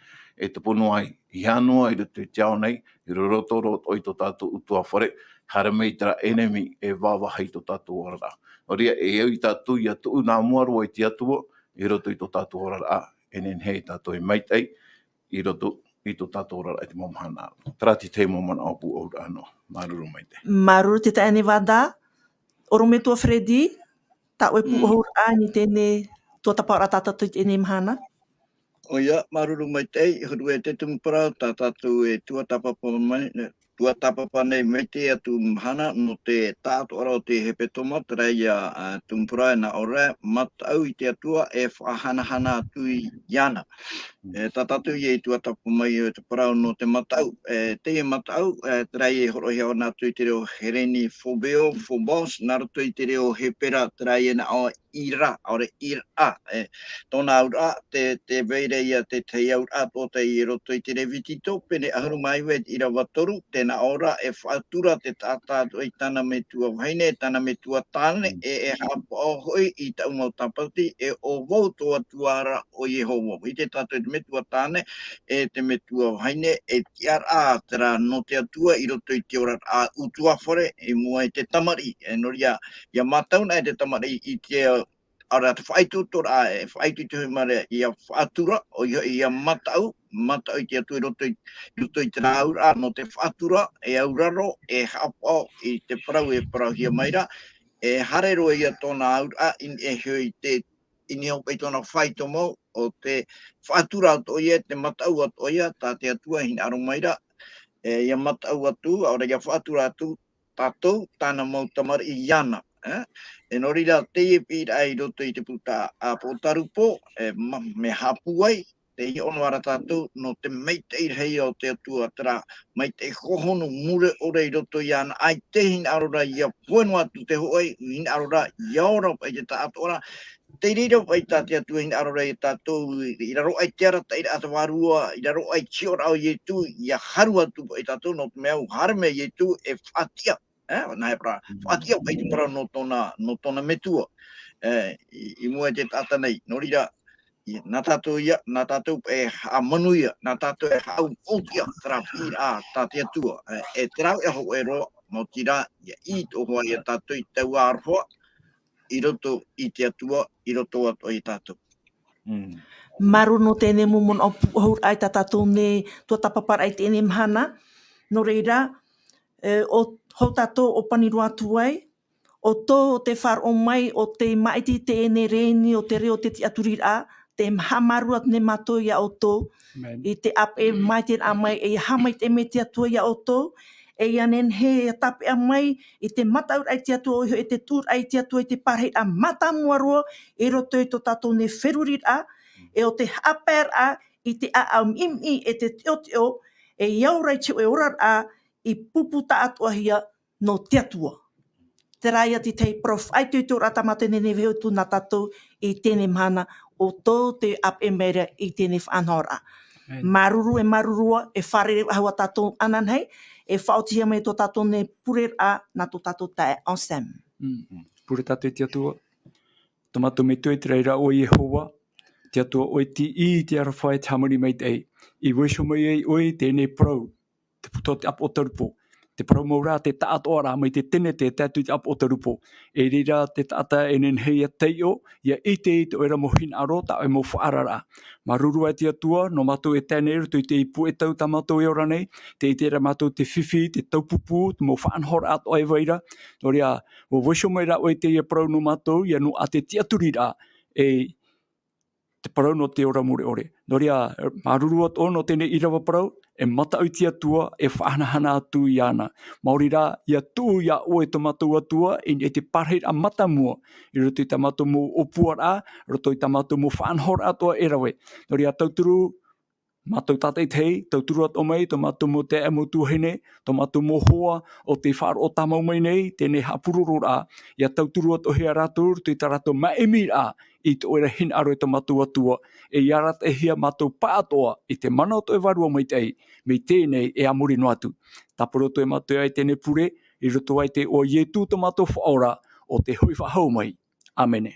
e tupu noa ai, ʻeiaha noa i roto i te ao nei, i roto roa atoʻa i tō tātou ʻutuāfare, haere mai terā ʻenemi e vāvāhi i tō tātou oraraʻa. Nō reira, e au ia tātou ia tuʻu nā mua roa i te Atua, i roto i tō tātou oraraʻa, e nehenehe ia tātou e maitaʻi, i roto i tō tātou oraraʻa i te mau mahana. Terā te tahi mau manaʻo pūʻohuraʻa noa. Māuruuru maitaʻi. Māuruuru te taeaʻe Nevada, ʻorometua Freddy, tā ʻoe pūʻohuraʻa i teie tuatāpaparaʻa tā tātou i teie mahana. ʻOia, māuruuru maitaʻi, huru e te tumu parau, tā tātou e tuatāpapa mai, tuatāpapa nei mai teie atu mahana, nō te taʻatoʻaraʻa o te hepetoma, terā ia, a, tumu parau e nā ʻō ra, mataʻu i te Atua e faʻahanahana atu iāna. E, tā tātou ia i tuatāpapa mai i te parau nō te mataʻu, e, teie mataʻu, e, terā ia e hōroʻahia atu i te reo Hereni phobeo, phobos, nā roto i te reo Hepera, terā ia nā ʻō ira, ʻaore ira, e, tōna auraʻa, te, te vai ra ia te tahi auraʻa tōtahi i roto i te Levitiko, pene ʻahuru mā iva ʻīrava toru, tē nā ʻō ra, e faʻatura te taʻata i tāna metua vahine, tāna metua tāne, e, e haʻapaʻo hoʻi i taʻu mau tāpati, e ʻo vau tō Atua ra ʻo Iehova. ʻIte tātou te metua tāne, e te metua vahine, e tiʻaraʻa terā nō te Atua i roto i te oraraʻa ʻutuāfare, i mua i te tamariʻi, e nō reira, ia mataʻu na e te tamariʻi i te, ʻaore rā te faʻaitoitoraʻa, e faʻaitoito hoʻi mai ra ia faʻatura, ʻoia hoʻi ia mataʻu, mataʻu i te Atua i roto i, i roto i terā auraʻa, nō te faʻatura, e auraro, e haʻapaʻo i te parau e parauhia mai ra, e haere roa ia tōna auraʻa, i niʻa iho i te, i niʻa hoʻi paʻi tōna faito mau, ʻo te faʻatura atoʻa ia, te mataʻu atoʻa ia, tā te Atua e hinaʻaro mai ra, e, ia mataʻu atu, ʻaore ia faʻatura atu, tātou, tāna mau tamariʻi iāna, e? E nō reira, teie piʻiraʻa i roto i te puta a Apotarupo, e, ma-, mea haʻapūai, tē hiʻo noa ra tātou, nō te maitaʻi rahi o te Atua, terā maitaʻi hohonu mure ʻore i roto iāna, ʻaita e hinaʻaro ra ia pohe noa atu te hōʻē, hinaʻaro ra ia ora paʻi te taʻatoʻaraʻa, tei reira paʻi tā te Atua e hinaʻaro ra ia tātou, i raro aʻe i te arataʻiraʻa vārua, i raro aʻe i te hiʻoraʻa o Ietu, ia haru atu paʻi tātou, nō te mea ʻua haere mai Ietu e faʻatiʻa, e, nā hea parau, faʻatiʻa paʻi te parau nō tōna, nō tōna metua, e, i, i mua i te taʻata nei. Nō reira, i, nā tātou ia, nā tātou e haʻamanuia, nā tātou e haʻaʻoutia terā piʻiraʻa tā te Atua, e, e terā e hōʻē roa, maoti rā, ia ʻī atoʻa ia tātou i taua aroha, i roto i te Atua, i roto atoʻa ia tātou. Mm. Māuruuru nō teie mau manaʻo pūʻohuraʻa tā tātou nei tuatāpaparaʻa i teie mahana. Nō reira, e, ʻo, hou tātou ʻōpani roa atu ai, ʻoutou ʻo tē faʻaroʻo mai, ʻo tē māʻiti i teie rēni o te reo o te tiʻaturiraʻa, tē haʻamāuruuru atu nei mātou iā ʻoutou, Amen. I te ʻāpeʻe maitaʻi mai, e ia haʻamaitaʻi mai te Atua iā ʻoutou, e ia nehenehe e tāpeʻa mai i te mataʻuraʻa i te Atua, ʻoia hoʻi te tuʻuraʻa i te Atua, i te parahiraʻa mātāmua roa, i roto i tō tātou nei feruriraʻa, e ʻo te haʻapaeraʻa i te ʻāʻau miʻimiʻi e te teʻoteʻo, e ia ora i te hōʻē oraraʻa, i pupu taʻatoʻahia nō te Atua. Terā ia te tahi parau faʻaitoitoraʻa tā mātou e nehenehe e vaiiho atu nā tātou i teie mahana, ʻoutou tē ʻāpeʻe mai ra i teie faʻanahoraʻa. Amen. Māuruuru e māuruuru ā, e fārerei faʻahou ā tātou ananahi, e faʻaotihia mai tō tātou nei pureraʻa nā tō tātou taeaʻe Anselme. Mm. Pure tātou i te Atua. Tō mātou Metua i te raʻi ra ʻo Iehova, te Atua ʻoe tei ʻī i te aroha e te hāmani maitaʻi. I vaiiho mai ai ʻoe i teie parau, te puta o te Apotarupo, te parau mau ra, te taʻatoʻaraʻa mai te Tenete e tae atu i te Apotarupo. E reira te taʻata e nehenehe ia taiʻo, ia ʻite i tō ʻoe ra mau hinaʻaro, tā ʻoe mau faʻaararaʻa. Māuruuru ā te Atua, nō mātou e tae nei i roto i te ipu e tau tā mātou e ora nei, tē ʻite ra mātou te fifi, te taupupū, te mau faʻanahoraʻa atoʻa e vai ra. Nō reira, ʻua vaiiho mai ra ʻoe i teie parau nō mātou, ia noaʻa te tiʻaturiraʻa, e te parau nō te ora mure ʻore. Nō reira, māuruuru atoʻa nō teie ʻīrava parau, e mataʻu i te Atua, e faʻahanahana atu iāna. Maori rā, ʻia tuʻu iā ʻoe tō mātou Atua, i niʻa i te parahiraʻa mātāmua, i roto i tā mātou mau ʻōpuaraʻa, roto i tā mātou mau faʻanahoraʻa atoʻa e rave. Nō reira, tauturu, mātou tātaʻitahi, tauturu atoʻa mai, tō mātou mau taeaʻe mau tuahine, tō mātou mau hoa, ʻo tē faʻaroʻo tāmau mai nei, teie haʻapurororaʻa, ʻia tauturu atoʻa hia rātou, i roto i tā rātou māʻimiraʻa, i tō ʻoe ra hinaʻaro e tō mātou Atua, e ʻia arataʻihia mātou pāʻatoʻa, i te mana o tō ʻoe Vārua Maitaʻi, mai teie nei e a muri noa atu. Tāparu atoʻa e mātou ia i teie pure, i roto i te iʻoa o Ietu tō mātou Faʻaora, ʻo tē hoʻi faʻahou mai. ʻĀmene.